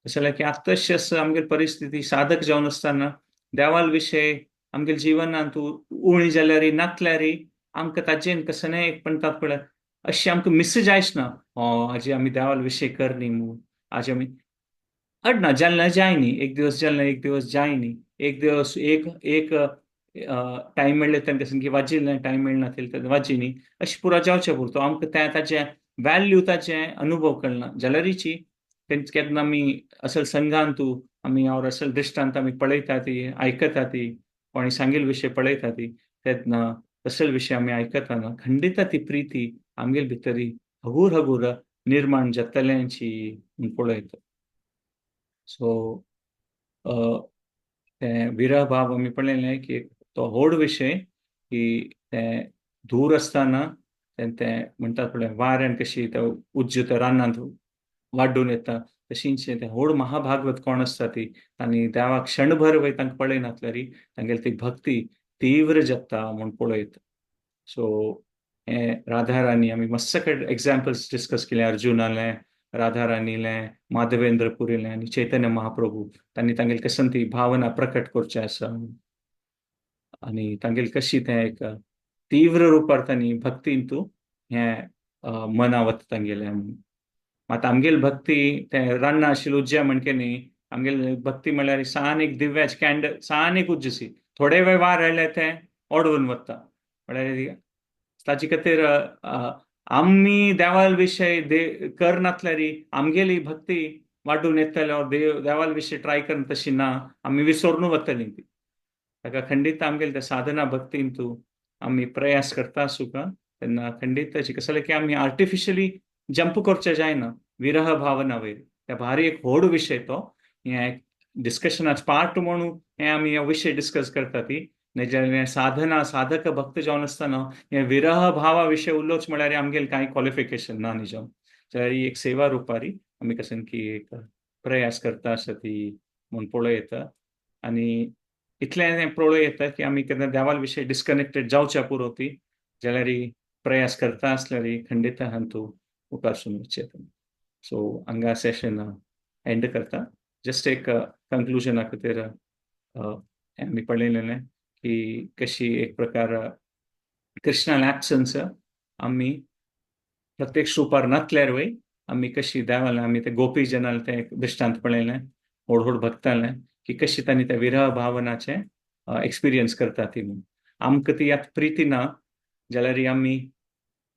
तशें जाल्यार की आत्तशें आमगेली परिस्थिती साधक जावन आसतना देवाल विशय आमगेले जिवनांत उणी जाल्यार नातल्यार आमकां ताजेन कसनाय एक म्हणटात पळय अशें आमकां मिस जायच ना, हो आजी आमी देवाल विशय कर न्ही म्हूण आज आमी अडना जालना जाय न्ही, एक दिवस जालना एक दिवस जाय न्ही, एक दिवस एक एक टायम मेळ्ळे तांकां सामकी वाजिल्लें, टायम मेळना तेन्ना वाजी न्ही, अशें पुरो जावचें पुरतो आमकां तें ताचें वॅल्यू ताचें अनुभव कळना. जाल्यारीची केन्ना आमी असल संघांतू आमी और असल दृश्टांत आमी पळयता ती, आयकता ती, कोणी सांगील विशय पळयता ती, तेन्ना तसल विशय आमी आयकतना खंडिता ती प्रिती आमगेल भितरी हगूर हगूर निर्माण जातल्यांची पळयता. सो तें विरह भाव आमी पळयलें की तो व्हड विशय की तें दूर आसतना तें म्हणटात पळय वाऱ्यान कशी तें उज्ज त्या रानांत वाडून येता तशींच तें व्हड महाभागवत कोण आसता ती आनी देवाक क्षणभर वय तांकां पळयनासल्यार तांगेली ती भक्ती तीव्र जाता म्हूण पळयता. सो हें राधा राणी आमी मस्त कडेन एग्जाम्पल्स डिस्कस केले, अर्जुनालें, राधा राणीलें, माधवेंद्र पुरीलें आनी चैतन्य महाप्रभू तांणी तांगेली कसन ती भावना प्रकट करचें आसा आनी तांगेली कशी तें एक तीव्र रुपार तांणी भक्तीन तूं हें मना वता तांगेलें. मात आमगेली भक्ती तें रान्ना आशिल्लें उज्ज्या म्हणके न्ही, आमगेली भक्ती म्हणल्यार सान एक दिव्याच कॅन्डल सान एक उज्जसी थोडे वेळ वार आयल्यार तें ओडून वता. म्हणल्यार ताजे खातीर आमी देवाल विशय कर नासल्यार आमगेली भक्ती वाडून येतले और देवाल विशय ट्राय कर तशी ना, आमी विसरून वतली ती. ताका खंडीत आमगेले त्या साधना भक्तीन तूं आमी प्रयास करता आसूं तेन्ना खंडीत तशी कसलें की आमी आर्टिफिशली जंप करचें जायना विरह भावना वयर त्या भारी एक व्हड विशय तो हें डिस्कशनाच पार्ट म्हणून हें आमी हो विशय डिस्कस करता ती. नाजाल्यार साधना साधक भक्त जावन आसतना हें विरह भावा विशय उलोवच म्हळ्यार आमगेले कांय क्वॉलिफिकेशन ना न्ही जावन, जाल्यार ही एक सेवा रुपारी आमी कसन की एक प्रयास करता आसा ती म्हूण पळोवं येता. आनी इतलें पळोवं येता की आमी केन्ना देवाल विशय डिस्कनेक्टेड जावच्या पुरो ती, जाल्यार प्रयास करता आसल्यार खंडीत हांतू मुखारसून वचचें. सो हांगा सेशन एंड करता. जस्ट एक कंक्लुजना खातीर आमी पळयलेलें की कशी एक प्रकार कृष्णान ऍब्सन्स आमी प्रत्यक्ष रुपार नातल्यार वय आमी कशी देवाले आमी ते गोपी जनाले ते एक दृश्टांत पळयलें, व्हड व्हड भक्तालें की कशी तांणी त्या विरह भावनाचें एक्सपिरियन्स करता ती म्हूण. आमकां ती आतां प्रिती ना जाल्यार आमी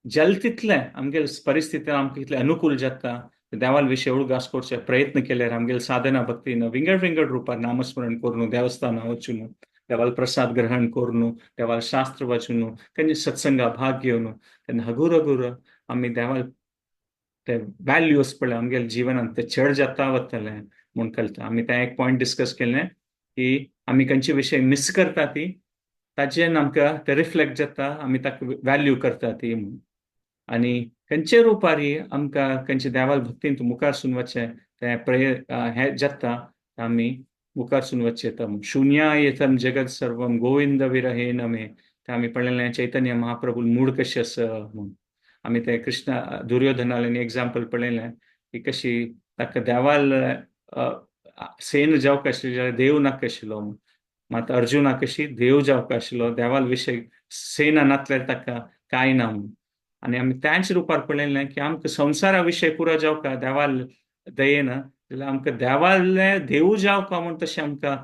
जल तितलें आमगेले परिस्थिती आमकां कितलें अनुकूल जाता देवाल विशय उडगास करचे प्रयत्न केल्यार आमगेले साधना भक्तीन विंगड विंगड रुपार नामस्मरण करून, देवस्थानां वचून, देवाल प्रसाद ग्रहण करून, देवाल शास्त्र वाचून, तेन्ना सत्संगा भाग घेवन, तेन्ना हगूर हगूर आमी देवाल ते व्हॅल्यूज पळय आमगेले जिवनांत ते चड जाता वतले म्हूण कळटा. आमी तें एक पॉयंट डिस्कस केलें की आमी खंयचे विशय मिस करता ती ताजेन आमकां ते रिफ्लेक्ट जाता, आमी ताका व्हॅल्यू करता ती म्हूण. आनी खंयचे रुपारी आमकां खंयचे देवाल भक्तीन मुखार वचचें तें हें जाता, आमी मुखार वचचें येता. शून्यायतन जगत सर्वम गोविंद विरहेन मे, तें आमी पळयलें चैतन्य महाप्रभू मूड कशें आसा म्हूण. आमी ते कृष्ण दुर्योधनाले एग्जाम्पल पळयलें की कशी ताका देवाल सेन जावंक आशिल्ली जाल्यार देव नाका आशिल्लो, मात अर्जुना कशी देव जावंक आशिल्लो, देवाल विशय सेना नासल्यार ताका कांय ना म्हूण. आनी आमी त्याच रुपार पळयलें की आमकां संवसारा विशय पुरो जावका देवाल दयेन जाल्यार आमकां देवाले देव जावका म्हूण तशें आमकां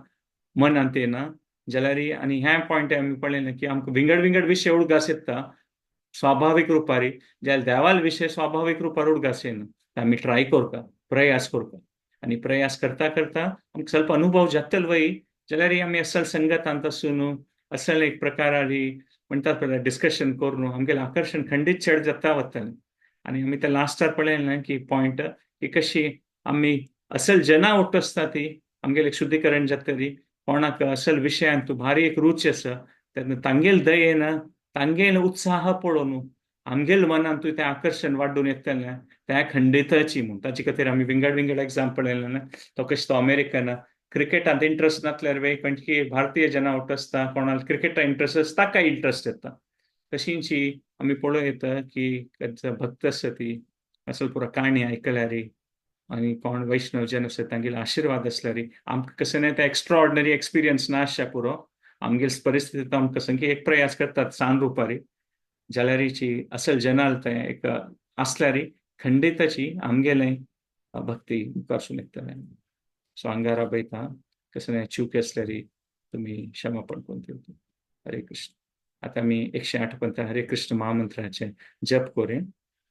मनांत येना जाल्यार. आनी हें पॉयंट आमी पळयलें की आमकां विंगड विंगड विशय उडगास येता स्वाभावीक रुपारी, जाल्यार देवाल विशय स्वाभावीक रुपार उडगास येना. आमी ट्राय करता, प्रयास करता, आनी प्रयास करता करता आमकां ಸ್ವಲ್ಪ अनुभव जातले वय जाल्यार आमी असल संगतांत आसून असल एक प्रकारारी म्हणटात पळय डिस्कशन करून आमगेलें आकर्शण खंडीत चड जाता वतलें. आनी आमी ते लास्टार पळयलें की पॉयंट की कशी आमी असल जना ಒಟ್ಟು आसता ती आमगेलें शुद्धीकरण जातली, कोणाक असल विशयांत भारी एक रुची आसा तेन्ना तांगेल दयेन तांगेल उत्साह पळोवन आमगेल मनांत तें आकर्शण वाडून येतलें तें खंडिताची म्हूण. ताचे खातीर आमी विंगड विंगड एग्जाम्पल पळयलें. तो कशें तो अमेरिकन क्रिकेटांत इंट्रस्ट नासल्यार वे खंयची भारतीय जना उठ आसता कोणाक क्रिकेटा इंट्रस्ट आसता ताका इंट्रस्ट येता. तशींची आमी पळोवं येता की भक्त आसा ती असल पुरो काणी आयकल्यार आनी कोण वैष्णव जन आसा तांगेले आशिर्वाद आसल्यार आमकां कशें न्हय ते एक्स्ट्रा ऑर्डिनरी एक्सपिरियन्स ना आसच्या पुरो आमगेले परिस्थितींत आमकां कसं एक प्रयास करतात सान रुपारी जाल्यारीची असल जनाल तें एक आसल्यार खंडिताची आमगेलें भक्ती मुखारसून येतलें. सो अंगारा बैता कसं न्हय चूक आसल्यार तुमी क्षमापण करून दिवचें. हरे कृष्ण. आतां आमी 108 पंथ हरे कृष्ण महामंत्राचें जप करूया.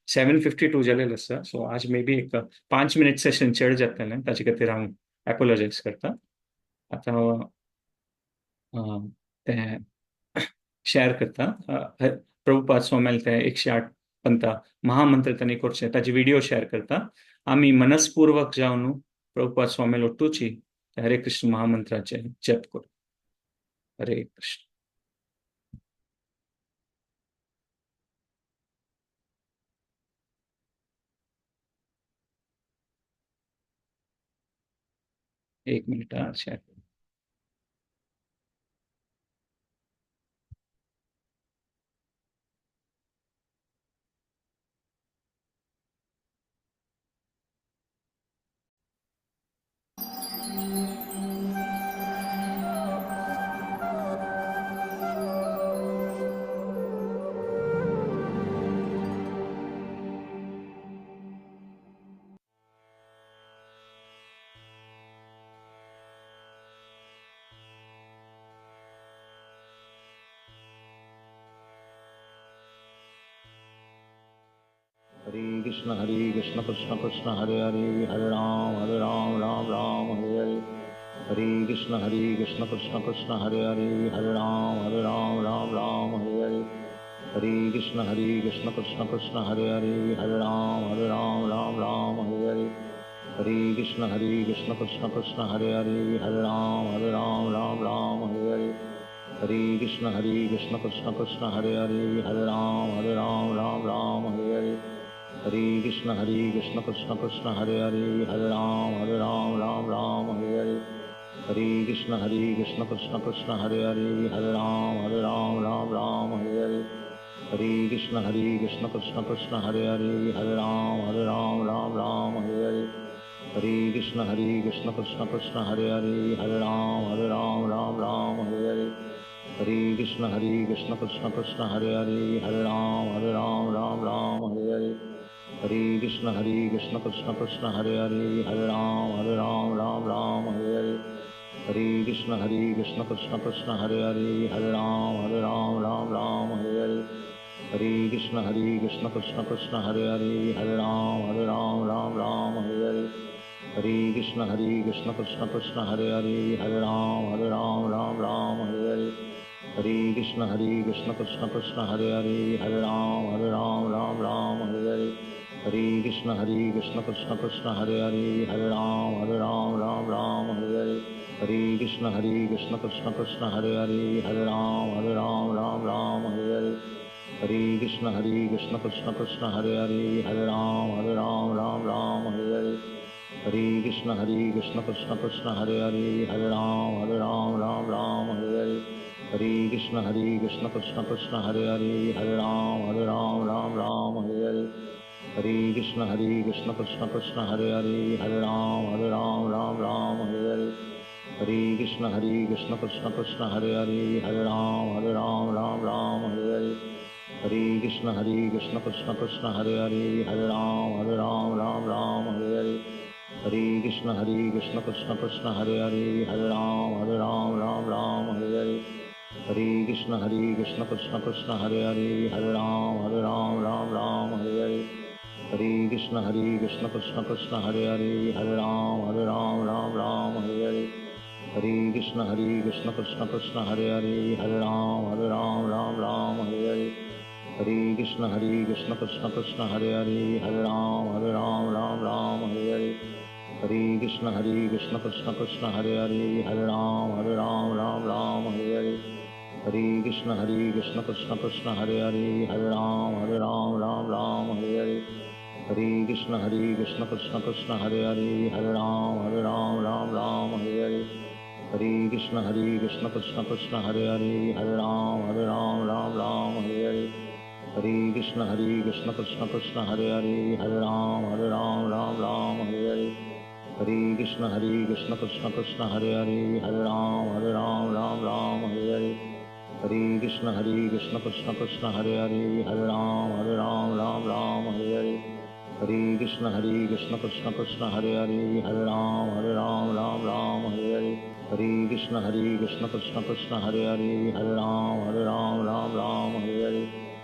7:52 जालेलें आसा. सो आज मे बी एक 5 मिनट सेशन चड जातलें, ताचे खातीर हांव एपोलोजायज करता. आतां हांव तें शेअर करता. प्रभुपाद स्वामील तें 108 पंथा महामंत्र तांणी करचें ताची व्हिडिओ शेअर करता. आमी मनस्पूर्वक जावन प्रभुपाद स्वामील ओट्टूची हरे कृष्ण महामंत्राचें जप करू. हरे कृष्ण. एक मिनिट शेअर. हरे कृष्ण कृष्ण कृष्ण हरे हरे, हरे राम राम राम हरे हरे। हरे कृष्ण कृष्ण कृष्ण हरे हरे, हरे राम राम राम हरे हरे। हरे कृष्ण कृष्ण कृष्ण हरे हरे, हरे राम राम राम हरे हरे। हरे कृष्ण कृष्ण कृष्ण हरे हरे, हरे राम राम राम हरे हरे। हरे कृष्ण कृष्ण कृष्ण हरे हरे, हरे राम राम राम हरे हरे। हरे कृष्ण कृष्ण कृष्ण हरे हरे, हरे राम राम राम हरे हरे। हरे कृष्ण कृष्ण कृष्ण हरे हरे, हरे राम राम राम हरे हरे। हरे कृष्ण कृष्ण कृष्ण हरे हरे, हरे राम राम राम हरे हरे। हरे कृष्ण कृष्ण कृष्ण हरे हरे, हरे राम राम राम हरे हरे। हरे कृष्ण कृष्ण कृष्ण हरे हरे, हरे राम राम राम हरे हरे। हरे कृष्ण कृष्ण कृष्ण हरे हरे, हरे Ram Ram Ram Hare Hare. Hare Krishna Hare Krishna Krishna Krishna Hare Hare, Hare Ram Hare Ram Ram Ram Hare Hare. Hare Krishna Hare Krishna Krishna Krishna Hare Hare, Hare Ram Hare Ram Ram Ram Hare Hare. Hare Krishna Hare Krishna Krishna Krishna Hare Hare, Hare Ram Hare Ram Ram Ram Hare Hare. Hare Krishna Hare Krishna Krishna Krishna Hare Hare, Hare Ram Hare Ram Ram Ram Hare Hare. Hare Krishna Hare Krishna Krishna Krishna Hare Hare, Hare Ram Hare Ram Ram Ram Hare Hare. Hare Krishna Hare Krishna Krishna Krishna Hare Hare, Hare Ram Hare Ram Ram Ram Hare Hare. Hare Krishna Hare Krishna Krishna Krishna Hare Hare, Hare Ram Hare Ram Ram Ram Hare Hare. Hare Krishna Hare Krishna Krishna Krishna Hare Hare, Hare Ram Hare Ram Ram Ram Hare Hare. Hare Krishna Hare Krishna Krishna Krishna Hare Hare, Hare Ram Hare Ram Ram Ram Hare Hare. Hare Krishna Hare Krishna Krishna Krishna Hare Hare, Hare Ram Hare Ram Ram Ram Hare Hare. Hare Krishna Hare Krishna Krishna Krishna Hare Hare, Hare Ram Hare Ram Ram Ram Hare Hare. Hare Krishna Hare Krishna Krishna Krishna Hare Hare, Hare Ram Hare Ram Ram Ram Hare Hare. Hare Krishna Hare Krishna Krishna Krishna Hare Hare, Hare Ram Hare Ram Ram Ram Hare Hare. Hare Krishna Hare Krishna Krishna Krishna Hare Hare, Hare Ram Hare Ram Ram Ram Hare Hare. Hare Krishna Hare Krishna Krishna Krishna Hare Hare, Hare Ram Hare Ram Ram Ram Hare Hare. Hare Krishna Hare Krishna Krishna Krishna Hare Hare, Hare Ram Hare Ram Ram Ram Hare Hare. Hare Krishna Hare Krishna Krishna Krishna Hare Hare, Hare Ram Hare Ram Ram Ram Hare Hare. Hare Krishna Hare Krishna Krishna Krishna Hare Hare, Hare Ram Hare Ram Ram Ram Hare Hare. Hare Krishna Hare Krishna Krishna Krishna Hare Hare, Hare Ram Hare Ram Ram Ram Hare Hare. Hare Krishna Hare Krishna Krishna Krishna Hare Hare, Hare Ram Hare Ram Ram Ram Hare Hare. Hare Krishna Hare Krishna Krishna Krishna Hare Hare, Hare Ram Hare Ram Ram Ram Hare Hare. Hare Krishna Hare Krishna Krishna Krishna Hare Hare, Hare Ram Hare Ram Ram Ram Hare Hare. Hare Krishna Hare Krishna Krishna Krishna Hare Hare, Hare Ram Hare Ram Ram Ram Hare Hare. Hare Krishna Hare Krishna Krishna Krishna Hare Hare, Hare Ram Hare Ram Ram Ram Hare Hare. Hare Krishna Hare Krishna Krishna Krishna Hare Hare, Hare Ram Hare Ram Ram Ram Hare Hare. Hare Krishna Hare Krishna Krishna Krishna Hare Hare, Hare Ram Hare Ram Ram Ram Hare Hare. Hare Krishna Hare Krishna Krishna Krishna Hare Hare, Hare Ram Hare Ram Ram Ram Hare Hare. Hare Krishna Hare Krishna Krishna Krishna Hare Hare, Hare Ram Hare Ram Ram Ram Hare Hare.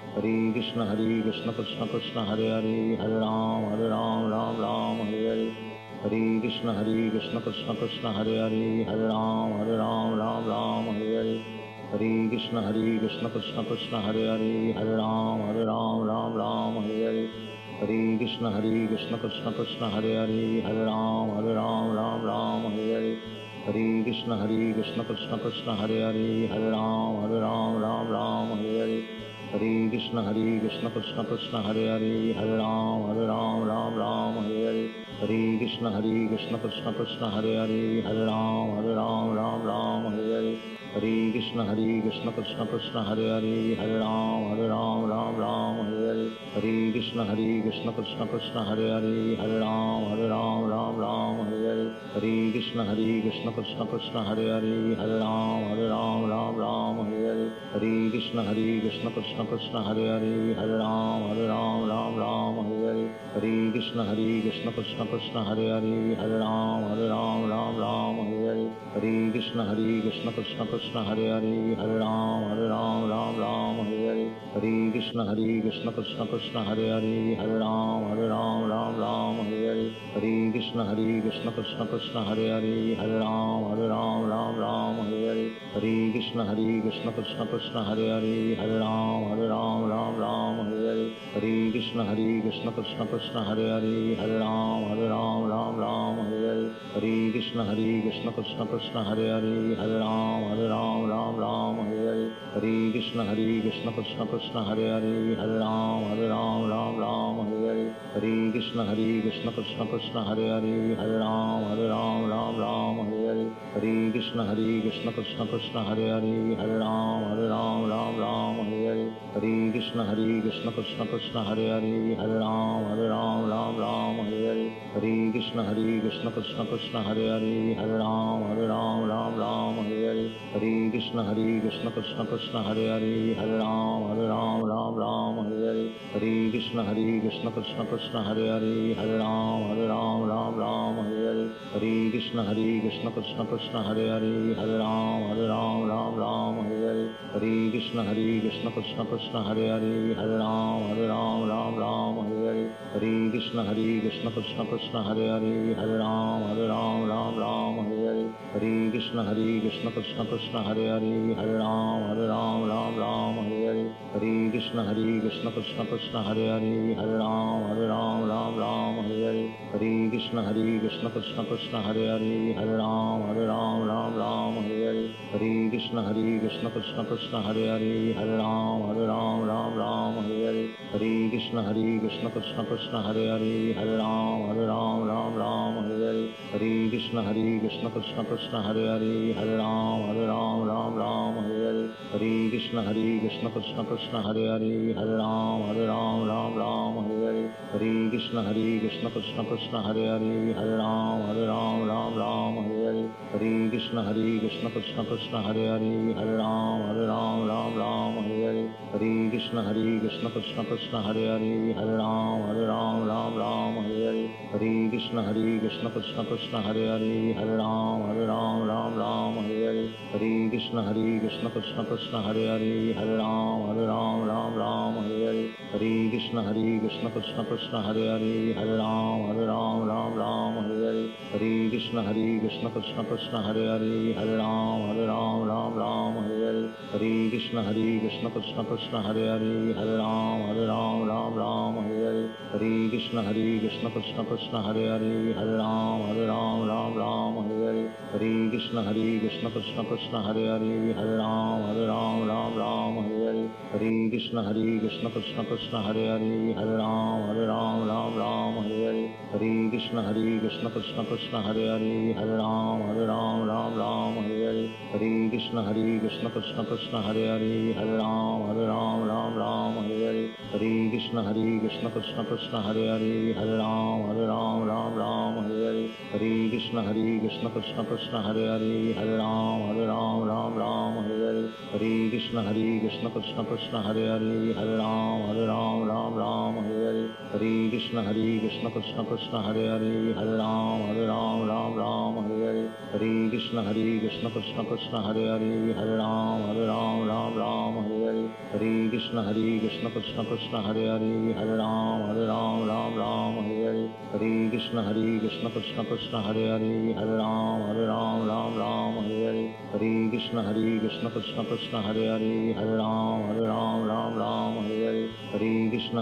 Hare Krishna Hare Krishna Krishna Krishna Hare Hare, Hare Ram Hare Ram Ram Ram Hare Hare. Hare Krishna Hare Krishna Krishna Krishna Hare Hare, Hare Ram Hare Ram Ram Ram Hare Hare. Hare Krishna Hare Krishna Krishna Krishna Hare Hare, Hare Ram Hare Ram Ram Ram Hare Hare. Hare Krishna Hare Krishna Krishna Krishna Hare Hare, Hare Ram Hare Ram Ram Ram Hare Hare. Hare Krishna Hare Krishna Krishna Krishna Hare Hare, Hare Ram Hare Ram Ram Ram Hare Hare. Hare Krishna Hare Krishna Krishna Krishna Hare Hare, Hare Ram Hare Ram Ram Ram Hare Hare. Hare Krishna Hare Krishna Krishna Krishna Hare Hare, Hare Ram Hare Ram Ram Ram Hare Hare. Hare Krishna Hare Krishna Krishna Krishna Hare Hare, Hare Ram Hare Ram Ram Ram Hare Hare. Hare Krishna Hare Krishna Krishna Krishna Hare Hare, Hare Ram Hare Ram Ram Ram Hare Hare. Hare Krishna Hare Krishna Krishna Krishna Hare Hare, Hare Ram Hare Ram Ram Ram Hare Hare. Hare Krishna Hare Krishna Krishna Krishna Hare Hare, Hare Ram Hare Ram Ram Ram Hare Hare. Hare Krishna Hare Krishna Krishna Krishna Hare Hare, Hare Ram Hare Ram Ram Ram Hare Hare. Hare Krishna Hare Krishna Krishna Krishna Hare Hare, Hare Ram Hare Ram Ram Ram Hare Hare. Hare Krishna Hare Krishna Krishna Krishna Hare Hare, Hare Ram Hare Ram Ram Ram Hare Hare. Hare Krishna Hare Krishna Krishna Krishna Hare Hare, Hare Ram Hare Ram Ram Ram Hare Hare. Hare Krishna Hare Krishna Krishna Krishna Hare Hare, Hare Ram Hare Ram Ram Ram Hare Hare. Hare Krishna Hare Krishna Krishna Krishna Hare Hare, Hare Ram Hare Ram Ram Ram Hare Hare. Hare Krishna Hare Krishna Krishna Krishna Hare Hare, Hare Ram Hare Ram Ram Ram Hare Hare. Hare Krishna Hare Krishna Krishna Krishna Hare Hare, Hare Ram Hare Ram Ram Ram Hare Hare. Hare Krishna Hare Krishna Krishna Krishna Hare Hare, Hare Ram Hare Ram Ram Ram Hare Hare. Hare Krishna Hare Krishna Krishna Krishna Hare Hare, Hare Ram Hare Ram Ram Ram Hare Hare. Hare Krishna Hare Krishna Krishna Krishna Hare Hare, Hare Ram Hare Ram Ram Ram Hare Hare. Hare Krishna Krishna Krishna Hare Hare, Hare Ram Ram Ram Hare Hare. Hare Krishna Krishna Krishna Hare Hare, Hare Ram Ram Ram Hare Hare. Hare Krishna Krishna Krishna Hare Hare, Hare Ram Ram Hare Hare. Hare Krishna Krishna Krishna Hare Hare, Hare Ram Ram Hare Hare. Hare Krishna Krishna Krishna Hare Hare, Hare Ram Ram Hare Hare. Hare Krishna Krishna Krishna Hare Hare, Hare Ram Ram Hare Hare. Hare Krishna Krishna Krishna Hare Hare, Hare Ram Ram Hare Hare. Hare Krishna Krishna Krishna Hare Hare, Hare Ram Ram Hare Hare. Hare Krishna Krishna Krishna Hare Hare, Hare Ram Ram Hare Hare. Hare Krishna Krishna Krishna Hare Hare, Hare Ram Ram Hare Hare. Hare Krishna Krishna Krishna Hare Hare, Hare Ram Ram Hare Hare. Hare Krishna Krishna Krishna Hare Hare, Hare Ram Ram Hare Hare. Hare Krishna Krishna Krishna Hare Hare, Hare Ram Ram Hare Hare. Hare Krishna Krishna Krishna Hare Hare, Hare Ram Ram Hare Hare. Hare Krishna Krishna Krishna Hare Hare, Hare Ram Ram Hare Hare. Hare Krishna Krishna Krishna Hare Hare, Hare Ram Ram Hare Hare. Hare Krishna Krishna Krishna Hare Hare, Hare Ram Ram Hare Hare. Hare Krishna Krishna Krishna Hare Hare, Hare Ram Ram Hare Hare. Hare Krishna Krishna Krishna Hare Hare, Hare Ram Ram Hare Hare. Hare Krishna Krishna Krishna Hare Hare, Hare Ram Ram Hare Hare. Hare Krishna Krishna Krishna Hare Hare, Hare Ram Ram Hare Hare. Hare Krishna Krishna Krishna Hare Hare, Hare Ram Ram Hare Hare. Hare Krishna Krishna Krishna Hare Hare, Hare Ram Ram Hare Hare. Hare Krishna Krishna Krishna Hare Hare, Hare Ram Ram Hare Hare. Hare Krishna Krishna Krishna Hare Hare, Hare Ram Ram Hare Hare. Hare Krishna Krishna Krishna Hare Hare, Hare Ram Ram Hare Hare. Hare Krishna Krishna Krishna Hare Hare, Hare Ram Ram Hare Hare. Hare Krishna Krishna Krishna Hare Hare, Hare Ram Ram Hare Hare. Hare Krishna Krishna Krishna Hare Hare, Hare Ram Ram Hare Hare. Hare Krishna Krishna Krishna Hare Hare, Hare Ram Ram Hare Hare. Hare Krishna Krishna Krishna Hare Hare, Hare Ram Ram Hare Hare. Hare Krishna Krishna Krishna Hare Hare, Hare Ram Ram Hare Hare. Hare Krishna Krishna Krishna Hare Hare, Hare Ram Ram Hare Hare. Hare Krishna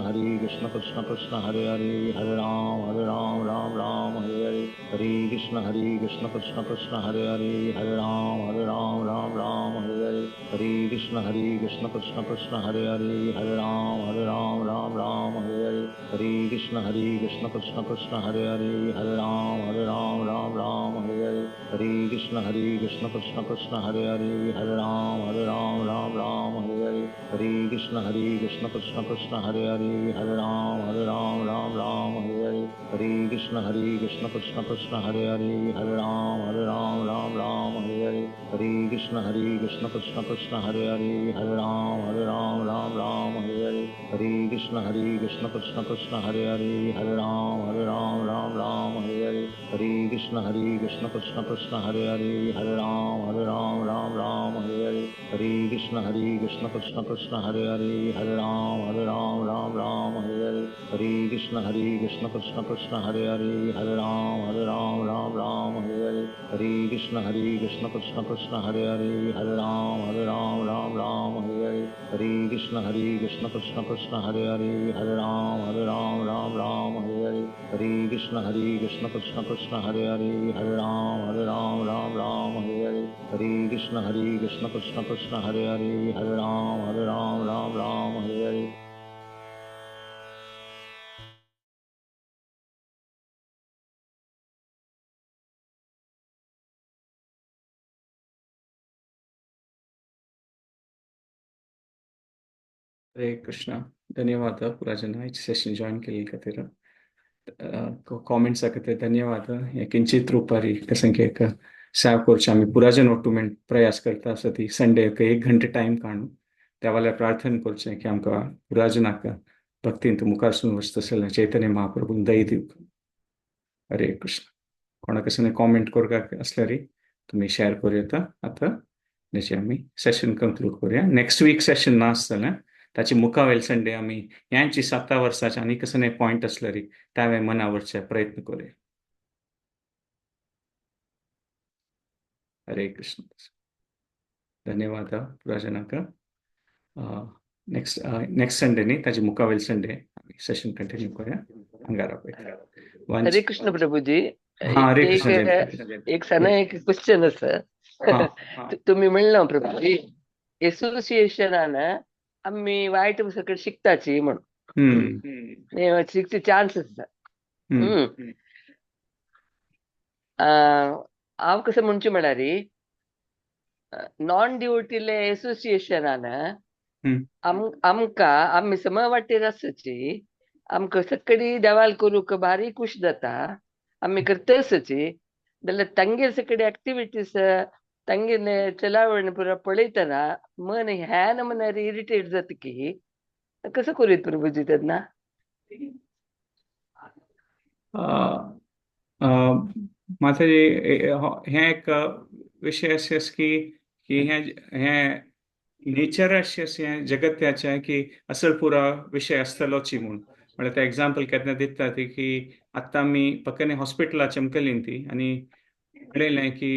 Krishna Krishna Hare Hare, Hare Ram Ram Hare Hare. Hare Krishna Krishna Krishna Hare Hare, Hare Ram Ram Hare Hare. Hare Krishna Krishna Krishna Hare Hare, Hare Ram Ram Hare Hare. Hare Krishna Krishna Krishna Hare Hare, Hare Ram Ram Hare Hare. Hare Krishna Krishna Krishna Hare Hare, Hare Ram Ram Hare Hare. Hare Krishna Krishna Krishna Hare Hare, Hare Ram Ram Hare Hare. Hare Krishna Krishna Krishna Hare Hare, Hare Ram Ram Hare Hare. Hare Krishna Krishna Krishna Hare Hare, Hare Ram Ram Hare Hare. Hare Krishna Krishna Krishna Hare Hare, Hare Ram Ram Hare Hare. Hare Krishna Krishna Krishna Hare Hare, Hare Ram Ram Hare Hare. Hare Krishna Krishna Krishna Hare Hare, Hare Ram Ram Hare Hare. Hare Krishna Krishna Krishna Hare Hare, Hare Ram Ram Hare Hare. Hare Krishna Krishna Krishna Hare Hare, Hare Ram Ram Hare Hare. Hare Krishna Krishna Krishna Hare Hare, Hare Ram Ram Hare Hare. Hare Krishna Krishna Krishna Hare Hare, Hare Ram Ram Hare Hare. Hare Krishna. धन्यवाद पुरा जन आयज Seshan join केल्ले खातीर. कॉमेंट्सा खातीर धन्यवाद. हे किंचित रुपारी कसं एक सेव करचें आमी पुरा जन ओट्टू प्रयास करता आसा ती संडे एक घंटे टायम काडून त्या वाल्यार प्रार्थना करचें की आमकां पुरा जनाक भक्तीन तूं मुखार वचता जाल्यार चैतन्य महाप्रभून दया दिवंक. हरे कृष्ण. कोणाक कसले कॉमेंट करपाक आसल्यार तुमी शेअर करूं येता. आतां जशें आमी सेशन कंक्लूड करुया. नेक्स्ट वीक सेशन ना आसतलें, ताचे मुखावेल संडे आमी ह्यांची 7 वर्साचे आनी कसले पॉयंट आसल्यार त्यावें मनावरचे प्रयत्न करुया. हरे कृष्ण. धन्यवाद पुरा जनांक. नेक्स्ट नेक्स्ट संडे न्ही, ताजे मुखावेल संडे आमी सेशन कंटिन्यू करुया अंगारा. हरे कृष्ण प्रभुजी. हा, हरे कृष्ण. एक सण एक क्वेश्चन आसा. तुम्ही म्हणलं प्रभुजी एसोसिएशनान आम्ही वायट सगळं शिकताची म्हणून शिकचे चान्स आसता. हांव कसं म्हणचें म्हळ्यार नॉन डिवोटीले एसोसिएशनान आमकां आमी सम वाटेर आसची, आमकां सगळी देवाल करूंक बारीक खूश जाता, आमी करतसची जाल्यार तांगेर सगळे एक्टिविटीज तांगेले चलावण पुरा पळयतना मन ह्या नमुन्यार इरिटेट जाता की कसं करूत प्रभुजी तेन्ना? माताजी, हें एक विशय अशें आसा की की हें हें नेचर अशें आसा हें जगत्याचें की असल पुरा विशय आसतलोची म्हूण. म्हळ्यार तें एग्जाम्पल केन्ना दिता ती की आतां आमी पक्यानी हॉस्पिटलार चमकलीं ती आनी पळयलें की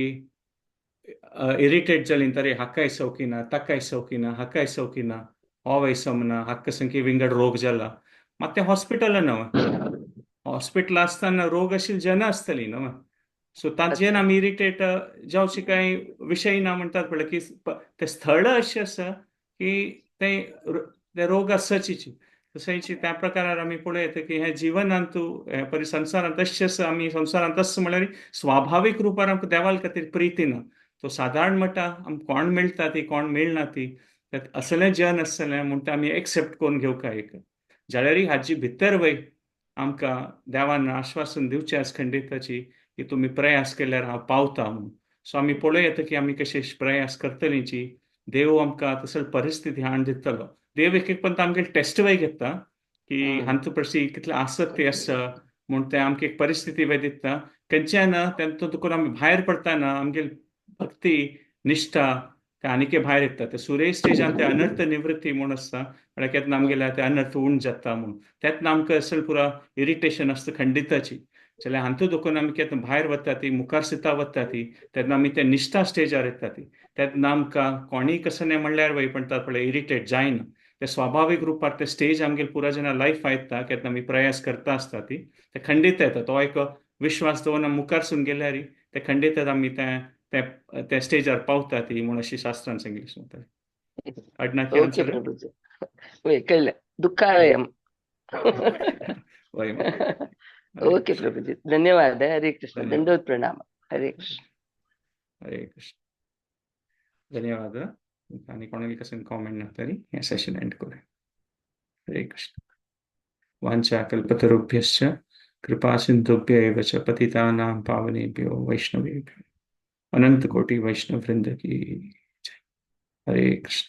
इरिटेट जालीं, तरी हाकाय सवकी ना, ताकाय सवकी ना, हाकाय सवकी ना, हो वय समना, हाका संकी विंगड रोग जाला. मात तें हॉस्पिटल न्हय, हॉस्पिटल आसतना रोग आशिल्ली जनां आसतली न्हय, सो तांचेर आमी इरिटेट जावचे कांय विशय ना म्हणटात. पळय की तें स्थळ अशें आसा की तें रोग आसाचीच. तशेंच त्या प्रकारार आमी पळयता की हें जिवनांत तूं परी संवसारांत अशें आसा, आमी संवसारांत तशें म्हळ्यार स्वाभावीक रुपार आमकां देवाल खातीर प्रिती ना. तो सादारण म्हणटा आमकां कोण मेळटा ती, कोण मेळना ती, असलें जन आसतलें म्हूण तें आमी एक्सेप्ट करून घेवंक एक. जाल्यारय हाजी भितर वय आमकां देवान आश्वासन दिवचें आसा खंडिताची की तुमी प्रयास केल्यार हांव पावता म्हूण. सो आमी पळोवं येता की आमी कशे प्रयास करतलीची, देव आमकां तसली परिस्थिती हाडून दितलो. देव एक एक पण आमगे टेस्ट वय घेता की हांतू परसी कितलें आसत ती आसा म्हूण तें आमकां एक परिस्थिती वय दिता. खंयच्यान तेंतून तुका आमी भायर पडटाना आमगे भक्ती निश्ठा ते आनीकय भायर येता. ते सुरे स्टेजान ते अनर्थ निवृत्ती म्हूण आसता, म्हळ्यार केन्ना आमगेल्या ते अनर्थ उण जाता म्हूण. तेन्ना आमकां असल पुरा इरिटेशन आसता खंडिताची. जाल्यार हांतू दुखून आमी केन्ना भायर वता ती, मुखार सिता वता ती, तेन्ना आमी ते निश्ठा स्टेजार येता ती, तेन्ना आमकां कोणीय कसं न्हय म्हणल्यार वय पण पळय इरिटेट जायना. ते स्वाभावीक रुपार ते स्टेज आमगेले पुरा जेन्ना लायफ येता केन्ना आमी प्रयास करता आसता ती, ते खंडीत येता. तो एक विश्वास दवरून मुखार सून गेल्यार ते खंडीत आमी ते ते स्टेजार पावता ती म्हूण अशी शास्त्रान सांगिल्लें. ओके प्रभुजी, वय कळ्ळें. दुःखालयम. वय. ओके प्रभुजी, धन्यवाद. हरे कृष्ण. दंडवत प्रणाम. हरे कृष्ण. हरे कृष्ण. धन्यवाद. आनी कोणाक कसं कॉमेंट ना तरी हें सेशन एंड करूया. हरे कृष्ण. वाञ्छा कल्पतरुभ्यश्च कृपा सिन्धुभ्य एव च पतितानां पावनेभ्यो वैष्णवेभ्यो. अनंत कोटि वैष्णव वृंद की जय. हरे कृष्ण.